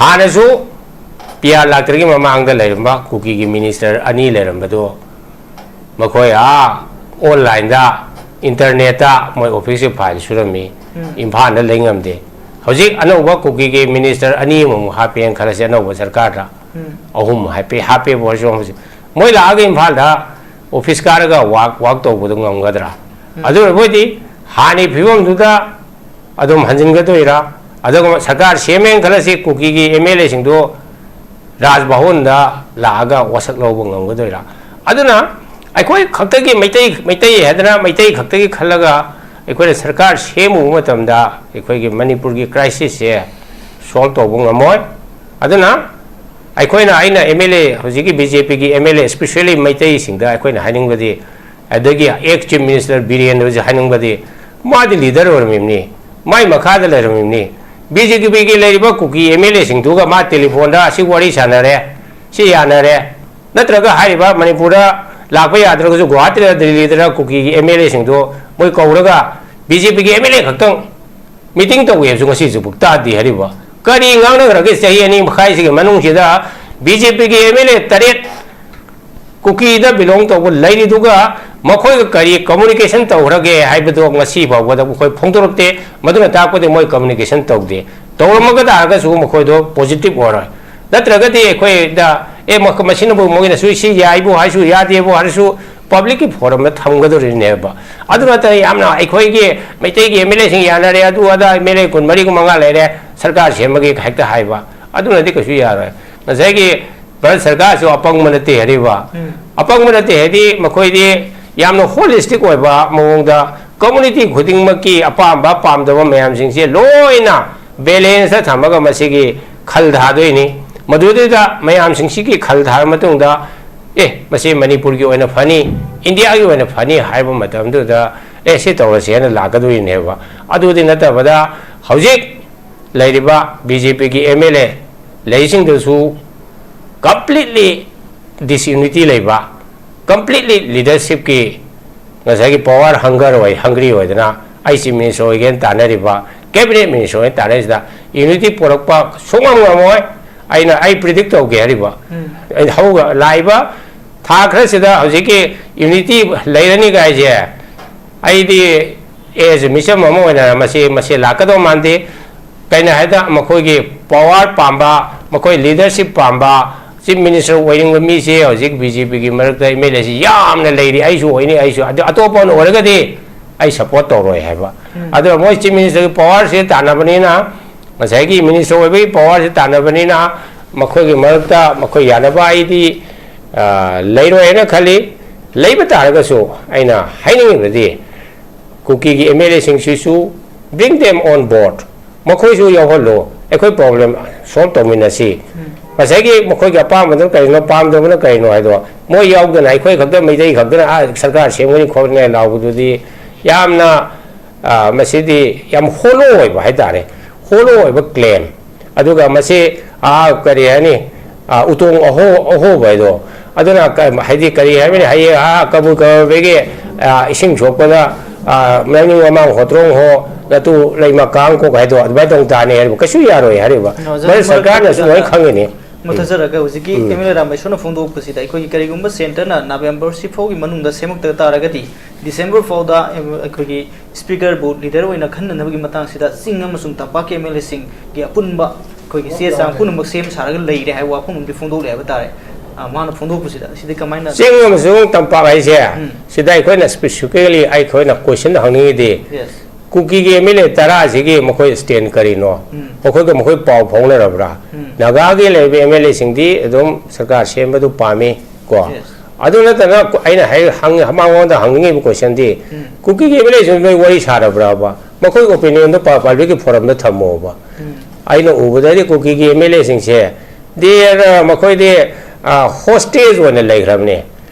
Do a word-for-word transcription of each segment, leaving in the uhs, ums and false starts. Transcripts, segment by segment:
ꯍꯥꯟꯅꯁꯨ P R ꯂꯥꯛꯇ꯭ꯔꯤꯉꯩ ꯃꯃꯥꯡꯗ ꯂꯩꯔꯝꯕ ꯀꯨꯀꯤꯒꯤ ꯃꯤꯅꯤꯁꯇꯔ ꯑꯅꯤ ꯂꯩꯔꯝꯕꯗꯣ, ꯃꯈꯣꯏ ꯑꯥ ꯑꯣꯟꯂꯥꯏꯟꯗ, ꯏꯟꯇꯔꯅꯦꯠꯇ ꯃꯣꯏ ꯑꯣꯐꯤꯁꯀꯤ ꯐꯥꯏꯜ ꯁꯨꯔꯝꯃꯤ, ꯎꯝ꯫ ꯏꯝꯐꯥꯜꯗ ꯂꯩ ꯉꯝꯗꯦ꯫ ꯍꯧꯖꯤꯛ ꯑꯅꯧꯕ ꯀꯨꯀꯤꯒꯤ ꯃꯤꯅꯤꯁꯇꯔ ꯑꯅꯤ ꯑꯃꯃꯨꯛ ꯍꯥꯞꯄꯦꯅ ꯈꯜꯂꯁꯤ, ꯑꯅꯧꯕ ꯁꯔꯀꯥꯔꯗ ꯎꯝ꯫ ꯑꯍꯨꯝ ꯍꯥꯞꯄꯦ, ꯍꯥꯞꯄꯦꯕꯨ ꯍꯥꯏꯔꯁꯨ, ꯍꯧꯖꯤꯛ ꯃꯣꯏ ꯂꯥꯛꯑꯒ ꯏꯝꯐꯥꯜꯗ ꯑꯣꯐꯤꯁ ꯀꯥꯔꯒ ꯋꯥꯛ, ꯋꯥꯛ ꯇꯧꯕꯗꯣ ꯉꯝꯒꯗ꯭ꯔꯥ? ꯎꯝ꯫ ꯑꯗꯨ ꯑꯣꯏꯔꯕꯣꯏꯗꯤ ꯍꯥꯟꯅꯒꯤ ꯐꯤꯕꯝꯗꯨꯗ ꯑꯗꯨꯝ ꯍꯟꯖꯤꯟꯒꯗꯣꯏꯔꯥ? ꯑꯗꯨꯒ ꯁꯔꯀꯥꯔ ꯁꯦꯝꯃꯦꯅ ꯈꯜꯂꯁꯤ, ꯀꯨꯀꯤꯒꯤ ꯑꯦꯝ ꯑꯦꯜ ꯑꯦꯁꯤꯡꯗꯣ ꯔꯥꯖ ꯚꯋꯟꯗ ꯂꯥꯛꯑꯒ ꯋꯥꯁꯛ ꯂꯧꯕ ꯉꯝꯒꯗꯣꯏꯔꯥ? ꯑꯗꯨꯅ ꯑꯩꯈꯣꯏ ꯈꯛꯇꯒꯤ ꯃꯩꯇꯩ, ꯃꯩꯇꯩ ꯍꯥꯏꯗꯅ ꯃꯩꯇꯩ ꯈꯛꯇꯒꯤ ꯈꯜꯂꯒ ꯑꯩꯈꯣꯏꯅ ꯁꯔꯀꯥꯔ ꯁꯦꯝꯃꯨꯕ ꯃꯇꯝꯗ ꯑꯩꯈꯣꯏꯒꯤ ꯃꯅꯤꯄꯨꯔꯒꯤ ꯀ꯭ꯔꯥꯏꯁꯤꯁꯁꯦ ꯁꯣꯜꯕ ꯇꯧꯕ ꯉꯝꯃꯣꯏ꯫ ꯑꯗꯨꯅ ꯑꯩꯈꯣꯏꯅ, ꯑꯩꯅ ꯑꯦꯝ ꯑꯦꯜ ꯑꯦ, ꯍꯧꯖꯤꯛꯀꯤ ꯕꯤ ꯖꯦ ꯄꯤꯒꯤ ꯑꯦꯝ ꯑꯦꯜ ꯑꯦ, especially ꯃꯩꯇꯩꯁꯤꯡꯗ ꯑꯩꯈꯣꯏꯅ ꯍꯥꯏꯅꯤꯡꯕꯗꯤ, ꯑꯗꯒꯤ ꯑꯦꯛꯁ ꯆꯤꯐ ꯃꯤꯅꯤꯁꯇꯔ ꯕꯤꯔꯦꯟꯗ꯭ꯔꯁꯦ ꯍꯥꯏꯅꯤꯡꯕꯗꯤ, ꯃꯥꯗꯤ ꯂꯤꯗꯔ ꯑꯣꯏꯔꯝꯃꯤꯕꯅꯤ, ꯃꯥꯏ ꯃꯈꯥꯗ ꯂꯩꯔꯝꯃꯤꯕꯅꯤ꯫ ꯕꯤ ꯖꯦ ꯄꯤꯒꯤ ꯂꯩꯔꯤꯕ ꯀꯨꯀꯤ ꯑꯦꯝ ꯑꯦꯜ ꯑꯦꯁꯤꯡꯗꯨꯒ ꯃꯥ ꯇꯦꯂꯤꯐꯣꯟꯗ ꯑꯁꯤ ꯋꯥꯔꯤ ꯁꯥꯟꯅꯔꯦ, ꯁꯤ ꯌꯥꯅꯔꯦ, ꯅꯠꯇ꯭ꯔꯒ ꯍꯥꯏꯔꯤꯕ ꯃꯅꯤꯄꯨꯔꯗ ꯂꯥꯛꯄ ꯌꯥꯗ꯭ꯔꯒꯁꯨ ꯒꯨꯋꯥꯍꯥꯇꯤꯗ, ꯗꯤꯜꯂꯤꯗ ꯀꯨꯀꯤꯒꯤ ꯑꯦꯝ ꯑꯦꯜ ꯑꯦꯁꯤꯡꯗꯣ ꯃꯣꯏ ꯀꯧꯔꯒ ꯕꯤ ꯖꯦ ꯄꯤꯒꯤ ꯑꯦꯝ ꯑꯦꯜ ꯑꯦ ꯈꯛꯇꯪ ꯃꯤꯇꯤꯡ ꯇꯧꯋꯦ ꯍꯥꯏꯕꯁꯨ ꯉꯁꯤꯁꯨ ꯇꯥꯗꯦ ꯍꯥꯏꯔꯤꯕ꯫ ꯀꯔꯤ ꯉꯥꯡꯅꯈ꯭ꯔꯒꯦ ꯆꯍꯤ ꯑꯅꯤ ꯃꯈꯥꯏꯁꯤꯒꯤ ꯃꯅꯨꯡꯁꯤꯗ ꯕꯤ ꯖꯦ ꯄꯤꯒꯤ ꯑꯦꯝ ꯑꯦꯜ ꯑꯦ ꯇꯔꯦꯠ ꯀꯨꯀꯤꯗ ꯕꯤꯂꯣꯡ ꯇꯧꯕ ꯂꯩꯔꯤꯗꯨꯒ ꯃꯈꯣꯏꯒ ꯀꯔꯤ ꯀꯝꯃꯨꯅꯤꯀꯦꯁꯟ ꯇꯧꯈ꯭ꯔꯒꯦ ꯍꯥꯏꯕꯗꯣ ꯉꯁꯤ ꯐꯥꯎꯕꯗ ꯃꯈꯣꯏ ꯐꯣꯡꯗꯣꯔꯛꯇꯦ꯫ ꯃꯗꯨꯅ ꯇꯥꯛꯄꯗꯤ ꯃꯣꯏ ꯀꯝꯃꯨꯅꯤꯀꯦꯁꯟ ꯇꯧꯗꯦ꯫ ꯇꯧꯔꯝꯃꯒ ꯇꯥꯔꯒꯁꯨ ꯃꯈꯣꯏꯗꯣ ꯄꯣꯖꯤꯇꯤꯚ ꯑꯣꯏꯔꯣꯏ꯫ ꯅꯠꯇ꯭ꯔꯒꯗꯤ ꯑꯩꯈꯣꯏꯗ, "ꯑꯦ, ꯃ-, ꯃꯁꯤꯅꯕꯨ ꯃꯣꯏꯅꯁꯨ ꯁꯤ ꯌꯥꯏꯕꯨ ꯍꯥꯏꯁꯨ ꯌꯥꯗꯦꯕꯨ ꯍꯥꯏꯔꯁꯨ ꯄꯕ꯭ꯂꯤꯛꯀꯤ ꯐꯣꯔꯝꯗ ꯊꯝꯒꯗꯣꯔꯤꯅꯦꯕ"꯫ ꯑꯗꯨ ꯅꯠꯇꯅ ꯌꯥꯝꯅ ꯑꯩꯈꯣꯏꯒꯤ ꯃꯩꯇꯩꯒꯤ ꯑꯦꯝ ꯑꯦꯜ ꯑꯦꯁꯤꯡ ꯌꯥꯅꯔꯦ, ꯑꯗꯨ ꯑꯗꯥ ꯑꯦꯝ ꯑꯦꯜ ꯑꯦ ꯀꯨꯟꯃꯔꯤ, ꯀꯨꯟꯃꯉꯥ ꯂꯩꯔꯦ, ꯁꯔꯀꯥꯔ ꯁꯦꯝꯃꯒꯦ ꯍꯦꯛꯇ ꯍꯥꯏꯕ, ꯑꯗꯨꯅꯗꯤ ꯀꯩꯁꯨ ꯌꯥꯔꯣꯏ꯫ ꯉꯁꯥꯏꯒꯤ ꯚꯥꯔꯠ ꯁꯔꯀꯥꯔꯁꯨ ꯑꯄꯪꯕ ꯅꯠꯇꯦ ꯍꯥꯏꯔꯤꯕ꯫ ꯎꯝ꯫ ꯑꯄꯪꯕ ꯅꯠꯇꯦ ꯍꯥꯏꯗꯤ ꯃꯈꯣꯏꯗꯤ ꯌꯥꯝꯅ ꯍꯣꯂꯤꯁꯇꯤꯛ ꯑꯣꯏꯕ ꯃꯑꯣꯡꯗ ꯀꯝꯃꯨꯅꯤꯇꯤ ꯈꯨꯗꯤꯡꯃꯛꯀꯤ ꯑꯄꯥꯝꯕ ꯄꯥꯝꯗꯕ ꯃꯌꯥꯝꯁꯤꯡꯁꯦ ꯂꯣꯏꯅ ꯕꯦꯂꯦꯟꯁꯇ ꯊꯝꯃꯒ ꯃꯁꯤꯒꯤ ꯈꯜ ꯊꯥꯗꯣꯏꯅꯤ꯫ ꯃꯗꯨꯗꯩꯗ ꯃꯌꯥꯝꯁꯤꯡꯁꯤꯒꯤ ꯈꯜ ꯊꯥꯔ ꯃꯇꯨꯡꯗ, "ꯑꯦ, ꯃꯁꯤ ꯃꯅꯤꯄꯨꯔꯒꯤ ꯑꯣꯏꯅ ꯐꯅꯤ, ꯏꯟꯗꯤꯌꯥꯒꯤ ꯑꯣꯏꯅ ꯐꯅꯤ" ꯍꯥꯏꯕ ꯃꯇꯝꯗꯨꯗ, "ꯑꯦ, ꯁꯤ ꯇꯧꯔꯁꯦ" ꯍꯥꯏꯅ ꯂꯥꯛꯀꯗꯣꯏꯅꯦꯕ꯫ ꯑꯗꯨꯗꯤ ꯅꯠꯇꯕꯗ ꯍꯧꯖꯤꯛ ꯂꯩꯔꯤꯕ ꯕꯤ ꯖꯦ ꯄꯤꯒꯤ ꯑꯦꯝ ꯑꯦꯜ ꯑꯦ ꯂꯩꯁꯤꯡꯗꯨꯁꯨ ꯀꯝꯄ꯭ꯂꯤꯠꯂꯤ ꯗꯤꯁꯌꯨꯅꯤꯇꯤ ꯂꯩꯕ, ꯀꯝꯄ꯭ꯂꯤꯠꯂꯤ ꯂꯤꯗꯔꯁꯤꯞꯀꯤ ꯉꯁꯥꯏꯒꯤ ꯄꯋꯥꯔ ꯍꯪꯒꯔ ꯑꯣꯏ, ꯍꯪꯒ꯭ꯔꯤ ꯑꯣꯏꯗꯅ ꯑꯩ ꯆꯤꯐ ꯃꯤꯅꯤꯁꯇꯔ ꯑꯣꯏꯒꯦꯅ ꯇꯥꯟꯅꯔꯤꯕ, ꯀꯦꯕꯤꯅꯦꯠ ꯃꯤꯅꯤꯁꯇꯔ ꯑꯣꯏꯅ ꯇꯥꯟꯅꯔꯤꯁꯤꯗ ꯌꯨꯅꯤꯇꯤ ꯄꯨꯔꯛꯄ ꯁꯨꯡꯉꯝ ꯉꯝꯃꯣꯏ꯫ ꯑꯩꯅ, ꯑꯩ ꯄ꯭ꯔꯤꯗꯤꯛ ꯇꯧꯒꯦ ꯍꯥꯏꯔꯤꯕ꯫ ꯎꯝ꯫ ꯑꯩꯅ ꯍꯧꯒ-, ꯂꯥꯛꯏꯕ ꯊꯥ ꯈꯔꯁꯤꯗ ꯍꯧꯖꯤꯛꯀꯤ ꯌꯨꯅꯤꯇꯤ ꯂꯩꯔꯅꯤ ꯀꯥꯏꯁꯦ, ꯑꯩꯗꯤ ꯑꯦꯁ ꯃꯤꯆꯝ ꯑꯃ ꯑꯣꯏꯅ ꯃꯁꯤ, ꯃꯁꯤ ꯂꯥꯛꯀꯗꯧ ꯃꯥꯟꯗꯦ꯫ ꯀꯩꯅꯣ ꯍꯥꯏꯗ ꯃꯈꯣꯏꯒꯤ ꯄꯋꯥꯔ ꯄꯥꯝꯕ, ꯃꯈꯣꯏ ꯂꯤꯗꯔꯁꯤꯞ ꯄꯥꯝꯕ, ꯆꯤꯐ ꯃꯤꯅꯤꯁꯇꯔ ꯑꯣꯏꯅꯤꯡꯕ ꯃꯤꯁꯦ ꯍꯧꯖꯤꯛ ꯕꯤ ꯖꯦ ꯄꯤꯒꯤ ꯃꯔꯛꯇ ꯑꯦꯝ ꯑꯦꯜ ꯑꯦꯁꯤ ꯌꯥꯝꯅ ꯂꯩꯔꯤ, ꯑꯩꯁꯨ ꯑꯣꯏꯅꯤ, ꯑꯩꯁꯨ, ꯑꯗꯨ ꯑꯇꯣꯞꯄ ꯑꯃꯅ ꯑꯣꯏꯔꯒꯗꯤ ꯑꯩ ꯁꯞꯄꯣꯔꯠ ꯇꯧꯔꯣꯏ ꯍꯥꯏꯕ꯫ ꯎꯝ꯫ ꯑꯗꯨꯅ ꯃꯣꯏ ꯆꯤꯐ ꯃꯤꯅꯤꯁꯇꯔꯒꯤ ꯄꯋꯥꯔꯁꯤ ꯇꯥꯟꯅꯕꯅꯤꯅ, ꯉꯁꯥꯏꯒꯤ ꯃꯤꯅꯤꯁꯇꯔ ꯑꯣꯏꯕꯒꯤ ꯄꯋꯥꯔꯁꯤ ꯇꯥꯟꯅꯕꯅꯤꯅ, ꯃꯈꯣꯏꯒꯤ ꯃꯔꯛꯇ ꯃꯈꯣꯏ ꯌꯥꯅꯕ ꯑꯩꯗꯤ, ꯑ, ꯂꯩꯔꯣꯏ ꯍꯥꯏꯅ ꯈꯜꯂꯤ꯫ ꯂꯩꯕ ꯇꯥꯔꯒꯁꯨ ꯑꯩꯅ ꯍꯥꯏꯅꯤꯡꯉꯤꯕꯗꯤ, ꯀꯨꯀꯤꯒꯤ ꯑꯦꯝ ꯑꯦꯜ ꯑꯦꯁꯤꯡꯁꯤꯁꯨ bring them on board, ꯃꯈꯣꯏꯁꯨ ꯌꯥꯎꯍꯜꯂꯨ, ꯑꯩꯈꯣꯏ ꯄ꯭ꯔꯣꯕ꯭ꯂꯦꯝ ꯁꯣꯜꯕ ꯇꯧꯃꯤꯟꯅꯁꯤ꯫ ꯎꯝ꯫ ꯉꯁꯥꯏꯒꯤ ꯃꯈꯣꯏꯒꯤ ꯑꯄꯥꯝꯕꯗꯨꯅ ꯀꯔꯤꯅꯣ, ꯄꯥꯝꯗꯕꯅ ꯀꯔꯤꯅꯣ ꯍꯥꯏꯗꯣ, ꯃꯣꯏ ꯌꯥꯎꯗꯅ, ꯑꯩꯈꯣꯏ ꯈꯛꯇ, ꯃꯩꯇꯩ ꯈꯛꯇꯅ ꯑꯥ ꯁꯔꯀꯥꯔ ꯁꯦꯝꯒꯅꯤ ꯈꯣꯠꯀꯅꯤ ꯂꯥꯎꯕꯗꯨꯗꯤ ꯌꯥꯝꯅ, ꯑ, ꯃꯁꯤꯗꯤ ꯌꯥꯝ ꯍꯣꯂꯣ ꯑꯣꯏꯕ ꯍꯥꯏꯇꯥꯔꯦ, ꯍꯣꯂꯣ ꯑꯣꯏꯕ ꯀ꯭ꯂꯦꯝ꯫ ꯑꯗꯨꯒ ꯃꯁꯤ, ꯑꯥ, ꯀꯔꯤ ꯍꯥꯏꯅꯤ, ꯑꯥ, ꯎꯇꯣꯡ ꯑꯍꯣ-, ꯑꯍꯣꯕ ꯍꯥꯏꯗꯣ, ꯑꯗꯨꯅ ꯀ-, ꯍꯥꯏꯗꯤ ꯀꯔꯤ ꯍꯥꯏꯕꯅꯤ, ꯍꯌꯦꯡ, ꯑꯥ, ꯀꯕꯨ ꯀꯕꯦꯒꯤ, ꯑꯥ, ꯏꯁꯤꯡ ꯁꯣꯛꯄꯗ, ꯑꯥ, ꯃꯅꯤꯡ ꯃꯃꯥꯡ ꯍꯣꯇ꯭ꯔꯣꯡ ꯍꯣ, ꯅꯇꯨ ꯂꯩꯃ ꯀꯥꯡ ꯀꯣꯛ ꯍꯥꯏꯗꯣ ꯑꯗꯨꯃꯥꯏꯅ ꯇꯧ ꯇꯥꯅꯤ ꯍꯥꯏꯕ ꯀꯩꯁꯨ ꯌꯥꯔꯣꯏ ꯍꯥꯏꯔꯤꯕ꯫ ꯑꯣꯖꯥ, ꯃꯔꯝ ꯃꯔꯛ ꯁꯔꯀꯥꯔꯅꯁꯨ ꯂꯣꯏ ꯊꯠꯀꯦ꯫ ꯈꯪꯉꯤꯅꯤ꯫ ꯃꯨꯊꯠꯆꯔꯒ ꯍꯧꯖꯤꯛꯀꯤ ꯎꯝ꯫ ꯑꯦꯝ ꯑꯦꯜ ꯑꯦ ꯔꯥꯃꯦꯁꯣꯔꯅ ꯐꯣꯡꯗꯣꯛꯄꯁꯤꯗ, ꯑꯩꯈꯣꯏꯒꯤ ꯀꯔꯤꯒꯨꯝꯕ ꯁꯦꯟꯇꯔꯅ ꯅꯕꯦꯝꯕꯔ ꯁꯤ ꯐꯥꯎꯒꯤ ꯃꯅꯨꯡꯗ ꯁꯦꯝꯃꯛꯇ ꯇꯥꯔꯒꯗꯤ, ꯗꯤꯁꯦꯝꯕꯔ ꯐꯥꯎꯗ ꯑꯩꯈꯣꯏꯒꯤ ꯁ꯭ꯄꯤꯀꯔꯕꯨ ꯂꯤꯗꯔ ꯑꯣꯏꯅ ꯈꯟꯅꯅꯕꯒꯤ ꯃꯇꯥꯡꯁꯤꯗ ꯆꯤꯡ ꯑꯃꯁꯨꯡ ꯇꯝꯄꯥꯛꯀꯤ ꯑꯦꯝ ꯑꯦꯜ ꯑꯦꯁꯤꯡꯒꯤ ꯑꯄꯨꯟꯕ ꯑꯩꯈꯣꯏꯒꯤ ꯆꯦ ꯆꯥꯡ ꯄꯨꯝꯅꯃꯛ ꯁꯦꯝ ꯁꯥꯔꯒ ꯂꯩꯔꯦ ꯍꯥꯏꯕ ꯋꯥꯐꯝ ꯑꯃꯗꯤ ꯐꯣꯡꯗꯣꯛꯂꯦ ꯍꯥꯏꯕ ꯇꯥꯔꯦ꯫ ꯑ, ꯃꯥꯅ ꯐꯣꯡꯗꯣꯛꯄꯁꯤꯗ, ꯁꯤꯗꯤ ꯀꯃꯥꯏꯅ? ꯆꯤꯡ ꯑꯃꯁꯨꯡ ꯇꯝꯄꯥꯛ ꯍꯥꯏꯁꯦ, ꯎꯝ꯫ ꯁꯤꯗ ꯑꯩꯈꯣꯏꯅ specifically ꯑꯩꯈꯣꯏꯅ question ꯍꯪꯅꯤꯡꯉꯤꯗꯤ, Yes꯫ ꯀꯨꯀꯤꯒꯤ ꯑꯦꯝ ꯑꯦꯜ ꯑꯦ ꯇꯔꯥꯁꯤꯒꯤ ꯃꯈꯣꯏ stand ꯀꯔꯤꯅꯣ? ꯎꯝ꯫ ꯃꯈꯣꯏꯒ ꯃꯈꯣꯏ ꯄꯥꯎ ꯐꯥꯎꯅꯔꯕ꯭ꯔꯥ? ꯎꯝ꯫ ꯅꯥꯒꯥꯒꯤ ꯂꯩꯔꯤꯕ ꯑꯦꯝ ꯑꯦꯜ ꯑꯦꯁꯤꯡꯗꯤ ꯑꯗꯨꯝ ꯁꯔꯀꯥꯔ ꯁꯦꯝꯕꯗꯨ ꯄꯥꯝꯃꯤ꯫ ꯀꯣ? Yes꯫ ꯑꯗꯨ ꯅꯠꯇꯅ ꯑꯩꯅ ꯍꯥꯏ-, ꯍꯪ-, ꯃꯉꯣꯟꯗ ꯍꯪꯅꯤꯡꯉꯤꯕ question ꯗꯤ, ꯎꯝ꯫ ꯀꯨꯀꯤꯒꯤ ꯑꯦꯝ ꯑꯦꯜ ꯑꯦꯁꯤꯡ ꯅꯣꯏ ꯋꯥꯔꯤ ꯁꯥꯔꯕ꯭ꯔꯕ? ꯃꯈꯣꯏ opinion ꯗꯣ ꯄ-, public ꯀꯤ forum ꯗ ꯊꯝꯃꯣꯕ꯫ ꯎꯝ꯫ ꯑꯩꯅ ꯎꯕꯗꯗꯤ ꯀꯨꯀꯤꯒꯤ ꯑꯦꯝ ꯑꯦꯜ ꯑꯦꯁꯤꯡꯁꯦ, they are, ꯃꯈꯣꯏꯗꯤ, ꯑ, hostage ꯑꯣꯏꯅ ꯂꯩꯈ꯭ꯔꯕꯅꯦ꯫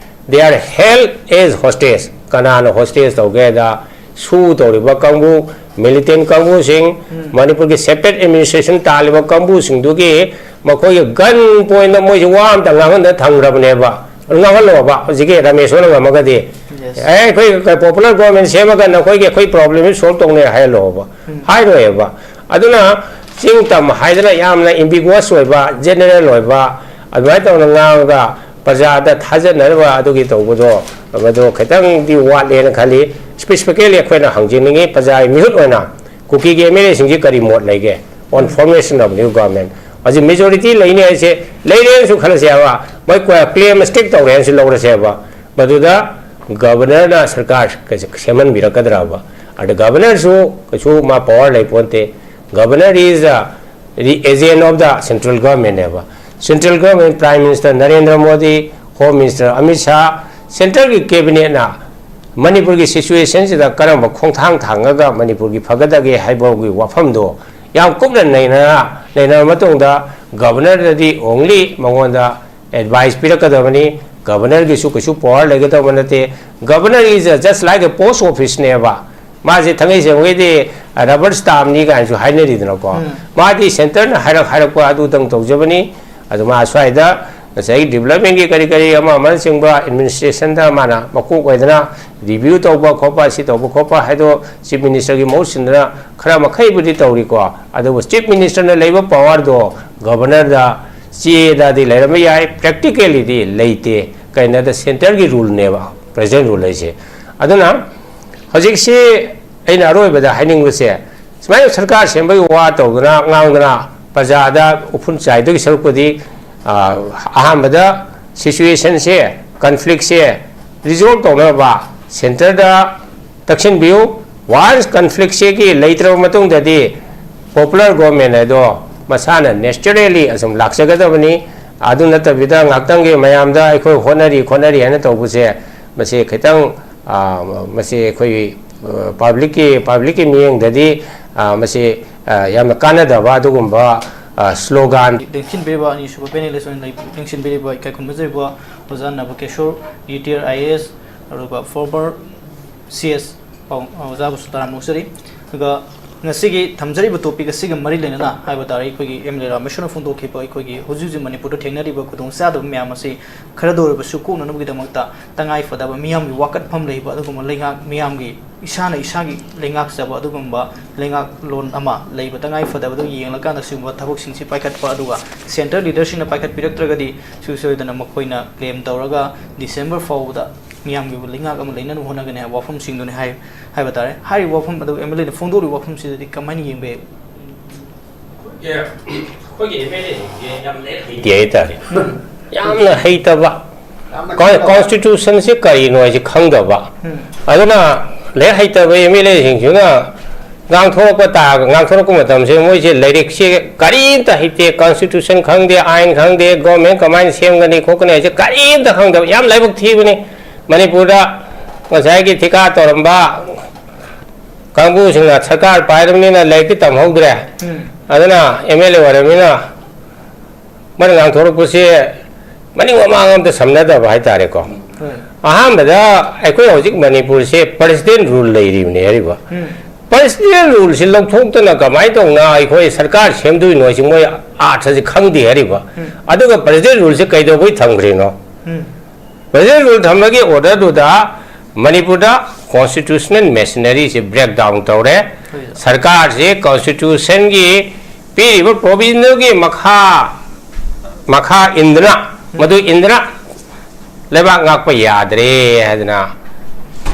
They are held as hostage꯫ ꯀꯅꯥꯅ hostage ꯇꯧꯒꯦꯗ, ꯁꯨ ꯇꯧꯔꯤꯕ ꯀꯥꯡꯕꯨ, militant ꯀꯥꯡꯕꯨꯁꯤꯡ, ꯎꯝ꯫ ꯃꯅꯤꯄꯨꯔꯒꯤ separate administration ꯇꯥꯜꯂꯤꯕ ꯀꯥꯡꯕꯨꯁꯤꯡꯗꯨꯒꯤ ꯃꯈꯣꯏꯒꯤ gun point ꯗ ꯃꯣꯏꯁꯤ ꯋꯥ ꯑꯝꯇ ꯉꯥꯡꯍꯟꯗ ꯊꯝꯈ꯭ꯔꯕꯅꯦꯕ꯫ ꯉꯥꯡꯍꯜꯂꯣꯕ, ꯍꯧꯖꯤꯛꯀꯤ ꯔꯥꯃꯦꯁꯣꯔꯅ ꯉꯝꯃꯒꯗꯤ꯫ Yes꯫ "ꯑꯦ, ꯑꯩꯈꯣꯏ popular government ꯁꯦꯝꯃꯒ ꯅꯈꯣꯏꯒꯤ ꯑꯩꯈꯣꯏ problem ꯁꯤ solve ꯇꯧꯅꯤ" ꯍꯥꯏꯍꯜꯂꯣꯕ꯫ ꯎꯝ꯫ ꯍꯥꯏꯔꯣꯏꯕ꯫ ꯑꯗꯨꯅ ꯆꯤꯡ ꯇꯝ ꯍꯥꯏꯗꯅ ꯌꯥꯝꯅ ambiguous ꯑꯣꯏꯕ, general ꯑꯣꯏꯕ, ꯑꯗꯨꯃꯥꯏꯅ ꯇꯧꯅ ꯉꯥꯡꯉꯒ ꯄ꯭ꯔꯖꯥꯗ ꯊꯥꯖꯅꯅꯕ ꯑꯗꯨꯒꯤ ꯇꯧꯕꯗꯣ, ꯃꯗꯨ ꯈꯤꯇꯪꯗꯤ ꯋꯥꯠꯂꯦꯅ ꯈꯜꯂꯤ꯫ Specifically ꯑꯩꯈꯣꯏꯅ ꯍꯪꯖꯅꯤꯡꯉꯤ, ꯄ꯭ꯔꯖꯥꯒꯤ ꯃꯤꯍꯨꯠ ꯑꯣꯏꯅ ꯀꯨꯀꯤꯒꯤ MLA ꯁꯤꯡꯁꯤ ꯀꯔꯤ ꯃꯣꯠ ꯂꯩꯒꯦ on formation of new government? ꯍꯧꯖꯤꯛ majority ꯂꯩꯅꯤ ꯍꯥꯏꯁꯦ, ꯂꯩꯔꯦꯅꯁꯨ ꯈꯜꯂꯁꯦ ꯍꯥꯏꯕ, ꯃꯣꯏ claim stick ꯇꯧꯔꯦꯅꯁꯨ ꯂꯧꯔꯁꯦ ꯍꯥꯏꯕ, ꯃꯗꯨꯗ governorꯅ ꯁꯔꯀꯥꯔ ꯀꯩꯁꯨ ꯁꯦꯝꯍꯟꯕꯤꯔꯛꯀꯗ꯭ꯔꯕ? ꯑꯗ governorꯁꯨ ꯀꯩꯁꯨ ꯃꯥ power ꯂꯩ ꯄꯣꯟꯇꯦ꯫ Governor is the agent of the central government ꯅꯦꯕ꯫ Central government, Prime Minister Narendra Modi, Home Minister Amit Shah, centreꯒꯤ cabinetꯅ ꯃꯅꯤꯄꯨꯔꯒꯤ situationꯁꯤꯗ ꯀꯔꯝꯕ ꯈꯣꯡꯊꯥꯡ ꯊꯥꯡꯉꯒ ꯃꯅꯤꯄꯨꯔꯒꯤ ꯐꯒꯗꯒꯦ ꯍꯥꯏꯕꯒꯤ ꯋꯥꯐꯝꯗꯣ ꯌꯥꯝ ꯀꯨꯞꯅ ꯅꯩꯅꯔ, ꯅꯩꯅꯔ ꯃꯇꯨꯡꯗ governorꯗꯗꯤ only ꯃꯉꯣꯟꯗ advice ꯄꯤꯔꯛꯀꯗꯕꯅꯤ꯫ Governorꯒꯤꯁꯨ ꯀꯩꯁꯨ power ꯂꯩꯒꯗꯕ ꯅꯠꯇꯦ꯫ Governor is just like a post officeꯅꯦꯕ꯫ ꯃꯥꯁꯦ ꯊꯥꯡꯒꯩ ꯁꯦꯡꯕꯒꯤꯗꯤ rubber stampꯅꯤ ꯀꯥꯏꯅꯁꯨ ꯍꯥꯏꯅꯔꯤꯗꯅꯀꯣ꯫ ꯎꯝ꯫ ꯃꯥꯗꯤ centreꯅ ꯍꯥꯏꯔꯛ ꯍꯥꯏꯔꯛꯄ ꯑꯗꯨꯗꯪ ꯇꯧꯖꯕꯅꯤ꯫ ꯑꯗꯨ ꯃꯥ ꯁ꯭ꯋꯥꯏꯗ ꯉꯁꯥꯏꯒꯤ developmentꯀꯤ ꯀꯔꯤ ꯀꯔꯤ ꯑꯃ ꯑꯃꯅꯆꯤꯡꯕ administrationꯗ ꯃꯥꯅ ꯃꯀꯣꯛ ꯑꯣꯏꯗꯅ review ꯇꯧꯕ ꯈꯣꯠꯄ, ꯁꯤ ꯇꯧꯕ ꯈꯣꯠꯄ ꯍꯥꯏꯗꯣ Chief Ministerꯒꯤ ꯃꯍꯨꯠ ꯁꯤꯟꯗꯅ ꯈꯔ ꯃꯈꯩꯕꯨꯗꯤ ꯇꯧꯔꯤꯀꯣ꯫ ꯑꯗꯨꯕꯨ Chief Ministerꯅ ꯂꯩꯕ powerꯗꯣ governorꯗ ꯆꯦꯗꯗꯤ ꯂꯩꯔꯝꯕ ꯌꯥꯏ, practicallyꯗꯤ ꯂꯩꯇꯦ꯫ ꯀꯩꯅꯣꯗ centreꯒꯤ ruleꯅꯦꯕ present rule ꯍꯥꯏꯁꯦ꯫ ꯑꯗꯨꯅ ꯍꯧꯖꯤꯛꯁꯤ ꯑꯩꯅ ꯑꯔꯣꯏꯕꯗ ꯍꯥꯏꯅꯤꯡꯕꯁꯦ, ꯁꯨꯃꯥꯏꯅ ꯁꯔꯀꯥꯔ ꯁꯦꯝꯕꯒꯤ ꯋꯥ ꯇꯧꯗꯅ ꯉꯥꯡꯗꯅ ꯄ꯭ꯔꯖꯥꯗ ꯎꯐꯨꯟ ꯆꯥꯏꯗꯣꯏꯒꯤ ꯁꯔꯨꯛꯄꯨꯗꯤ, ꯑ, ꯑꯍꯥꯟꯕꯗ situationꯁꯦ, conflictꯁꯦ resolve ꯇꯧꯅꯕ centreꯗ ꯇꯛꯁꯤꯟꯕꯤꯌꯨ꯫ Once conflictꯁꯤꯒꯤ ꯂꯩꯇ꯭ꯔꯕ ꯃꯇꯨꯡꯗꯗꯤ popular government ꯍꯥꯏꯗꯣ ꯃꯁꯥꯅ naturally ꯑꯁꯨꯝ ꯂꯥꯛꯆꯒꯗꯕꯅꯤ꯫ ꯑꯗꯨ ꯅꯠꯇꯕꯤꯗ ꯉꯥꯛꯇꯪꯒꯤ ꯃꯌꯥꯝꯗ ꯑꯩꯈꯣꯏ ꯍꯣꯠꯅꯔꯤ ꯈꯣꯠꯅꯔꯤ ꯍꯥꯏꯅ ꯇꯧꯕꯁꯦ, ꯃꯁꯤ ꯈꯤꯇꯪ, ꯑ, ꯃꯁꯤ ꯑꯩꯈꯣꯏ, ꯑ, publicꯀꯤ, publicꯀꯤ ꯃꯤꯠꯌꯦꯡꯗꯗꯤ, ꯑ, ꯃꯁꯤ, ꯑ, ꯌꯥꯝꯅ ꯀꯥꯟꯅꯗꯕ ꯑꯗꯨꯒꯨꯝꯕ, ꯑ, slogan꯫ ꯂꯦꯡꯁꯤꯟꯕꯤꯔꯤꯕ ꯑꯅꯤꯁꯨꯕ panelist ꯑꯣꯏꯅ ꯂꯩ-, ꯂꯦꯡꯁꯤꯟꯕꯤꯔꯤꯕ ꯏꯀꯥꯏ ꯈꯨꯝꯅꯖꯔꯤꯕ ꯑꯣꯖꯥ ꯅꯕꯀꯦꯁꯣꯔ, retired IAS, ꯑꯗꯨꯒ former CS ꯄꯥꯎ-, ꯑꯣꯖꯥꯕꯨꯁꯨ ꯇꯔꯥꯝꯅ ꯑꯣꯛꯆꯔꯤ꯫ ꯑꯗꯨꯒ ꯉꯁꯤꯒꯤ ꯊꯝꯖꯔꯤꯕ topic ꯑꯁꯤꯒ ꯃꯔꯤ ꯂꯩꯅꯅ ꯍꯥꯏꯕ ꯇꯥꯔꯦ, ꯑꯩꯈꯣꯏꯒꯤ MLA ꯔꯥꯃꯦꯁ꯭ꯋꯔꯅ ꯐꯣꯡꯗꯣꯛꯈꯤꯕ ꯑꯩꯈꯣꯏꯒꯤ ꯍꯧꯖꯤꯛ ꯍꯧꯖꯤꯛ ꯃꯅꯤꯄꯨꯔꯗ ꯊꯦꯡꯅꯔꯤꯕ ꯈꯨꯗꯣꯡꯆꯥꯗꯕ ꯃꯌꯥꯝ ꯑꯁꯤ ꯈꯔꯗ ꯑꯣꯏꯔꯕꯁꯨ ꯀꯣꯛꯅꯅꯕꯒꯤꯗꯃꯛꯇ ꯇꯉꯥꯏ ꯐꯗꯕ ꯃꯤꯌꯥꯝꯒꯤ ꯋꯥꯀꯠꯐꯝ ꯂꯩꯕ ꯑꯗꯨꯒꯨꯝꯕ ꯂꯩꯉꯥꯛ ꯃꯤꯌꯥꯝꯒꯤ ꯏꯁꯥꯅ ꯏꯁꯥꯒꯤ ꯂꯩꯉꯥꯛꯆꯕ ꯑꯗꯨꯒꯨꯝꯕ ꯂꯩꯉꯥꯛꯂꯣꯟ ꯑꯃ ꯂꯩꯕ ꯇꯉꯥꯏ ꯐꯗꯕꯗꯨ ꯌꯦꯡꯂꯀꯥꯟꯗ ꯁꯤꯒꯨꯝꯕ ꯊꯕꯛꯁꯤꯡꯁꯤ ꯄꯥꯏꯈꯠꯄ, ꯑꯗꯨꯒ central leaderꯁꯤꯡꯅ ꯄꯥꯏꯈꯠꯄꯤꯔꯛꯇ꯭ꯔꯒꯗꯤ ꯁꯨꯡꯁꯣꯏ ꯁꯣꯏꯗꯅ ꯃꯈꯣꯏꯅ claim ꯇꯧꯔꯒ December ꯐꯥꯎꯕꯗ ꯃꯤꯌꯥꯝꯒꯤ ꯑꯣꯏꯕ ꯂꯩꯉꯥꯛ ꯑꯃ ꯂꯩꯅꯅꯕ ꯍꯣꯠꯅꯒꯅꯤ ꯍꯥꯏꯕ ꯋꯥꯐꯝꯁꯤꯡꯗꯨꯅꯤ ꯍꯥꯏ-, ꯍꯥꯏꯕ ꯇꯥꯔꯦ꯫ ꯍꯥꯏꯔꯤꯕ ꯋꯥꯐꯝ ꯑꯗꯨ MLAꯅ ꯐꯣꯡꯗꯣꯛꯂꯤꯕ ꯋꯥꯐꯝꯁꯤꯗꯗꯤ ꯀꯃꯥꯏꯅ ꯌꯦꯡꯕ ꯌꯥꯏ? ꯑꯩꯈꯣꯏꯒꯤ MLAꯁꯤꯡꯁꯦ ꯌꯥꯝ ꯂꯥꯏꯔꯤꯛ ꯍꯩꯇꯦ ꯍꯥꯏꯇꯥꯔꯦ꯫ ꯌꯥꯝꯅ ꯍꯩꯇꯕ꯫ ꯌꯥꯝꯅ Con-, ꯈꯪꯗꯕ꯫ Constitutionꯁꯦ ꯀꯔꯤꯅꯣ ꯍꯥꯏꯁꯦ ꯈꯪꯗꯕ꯫ ꯎꯝ꯫ ꯑꯗꯨꯅ ꯂꯥꯏꯔꯤꯛ ꯍꯩꯇꯕ MLAꯁꯤꯡꯁꯤꯅ ꯉꯥꯡꯊꯣꯔꯛꯄ ꯇꯥ-, ꯉꯥꯡꯊꯣꯔꯛꯄ ꯃꯇꯝꯁꯦ ꯃꯣꯏꯁꯦ ꯂꯥꯏꯔꯤꯛꯁꯦ ꯀꯔꯤꯝꯇ ꯍꯩꯇꯦ, Constitution ꯈꯪꯗꯦ, ꯑꯥꯏꯟ ꯈꯪꯗꯦ, government ꯀꯃꯥꯏꯅ ꯁꯦꯝꯒꯅꯤ ꯈꯣꯠꯀꯅꯤ ꯍꯥꯏꯁꯦ ꯀꯔꯤꯝꯇ ꯈꯪꯗꯕ, ꯌꯥꯝ ꯂꯥꯏꯕꯛ ꯊꯤꯕꯅꯤ꯫ ꯃꯅꯤꯄꯨꯔꯗ ꯉꯁꯥꯏꯒꯤ ꯊꯤꯀꯥ ꯇꯧꯔꯝꯕ ꯀꯥꯡꯕꯨꯁꯤꯡꯅ ꯁꯔꯀꯥꯔ ꯄꯥꯏꯔꯕꯅꯤꯅ ꯂꯥꯏꯔꯤꯛꯇꯤ ꯇꯝꯍꯧꯗ꯭ꯔꯦ꯫ ꯎꯝ꯫ ꯑꯗꯨꯅ MLA ꯑꯣꯏꯔꯕꯅꯤꯅ ꯃꯣꯏꯅ ꯉꯥꯡꯊꯣꯔꯛꯄꯁꯦ ꯃꯅꯤꯡ ꯃꯃꯥꯡ ꯑꯝꯇ ꯁꯝꯅꯗꯕ ꯍꯥꯏꯇꯥꯔꯦꯀꯣ꯫ ꯍꯣꯏ꯫ ꯑꯍꯥꯟꯕꯗ ꯑꯩꯈꯣꯏ ꯍꯧꯖꯤꯛ ꯃꯅꯤꯄꯨꯔꯁꯦ President Rule ꯂꯩꯔꯤꯕꯅꯦ ꯍꯥꯏꯔꯤꯕ꯫ ꯎꯝ꯫ President Ruleꯁꯤ ꯂꯧꯊꯣꯛꯇꯅ ꯀꯃꯥꯏꯅ ꯇꯧꯅ ꯑꯩꯈꯣꯏ ꯁꯔꯀꯥꯔ ꯁꯦꯝꯗꯣꯏꯅꯣ ꯍꯥꯏꯁꯤ ꯃꯣꯏ ꯑꯥꯔꯊꯁꯤ ꯈꯪꯗꯦ ꯍꯥꯏꯔꯤꯕ꯫ ꯎꯝ꯫ ꯑꯗꯨꯒ President Ruleꯁꯤ ꯀꯩꯗꯧꯕꯩ ꯊꯝꯈ꯭ꯔꯤꯅꯣ? ꯎꯝ꯫ President Rule ꯊꯝꯕꯒꯤ orderꯗꯨꯗ ꯃꯅꯤꯄꯨꯔꯗ constitutional machineryꯁꯤ break down ꯇꯧꯔꯦ꯫ ꯍꯣꯏ꯫ ꯁꯔꯀꯥꯔꯁꯤ Constitutionꯒꯤ ꯄꯤꯔꯤꯕ provisionꯗꯨꯒꯤ ꯃꯈꯥ, ꯃꯈꯥ ꯏꯟꯗꯨꯅ, ꯃꯗꯨ ꯏꯟꯗꯨꯅ ꯂꯩꯕꯥꯛ ꯉꯥꯛꯄ ꯌꯥꯗ꯭ꯔꯦ ꯍꯥꯏꯗꯅ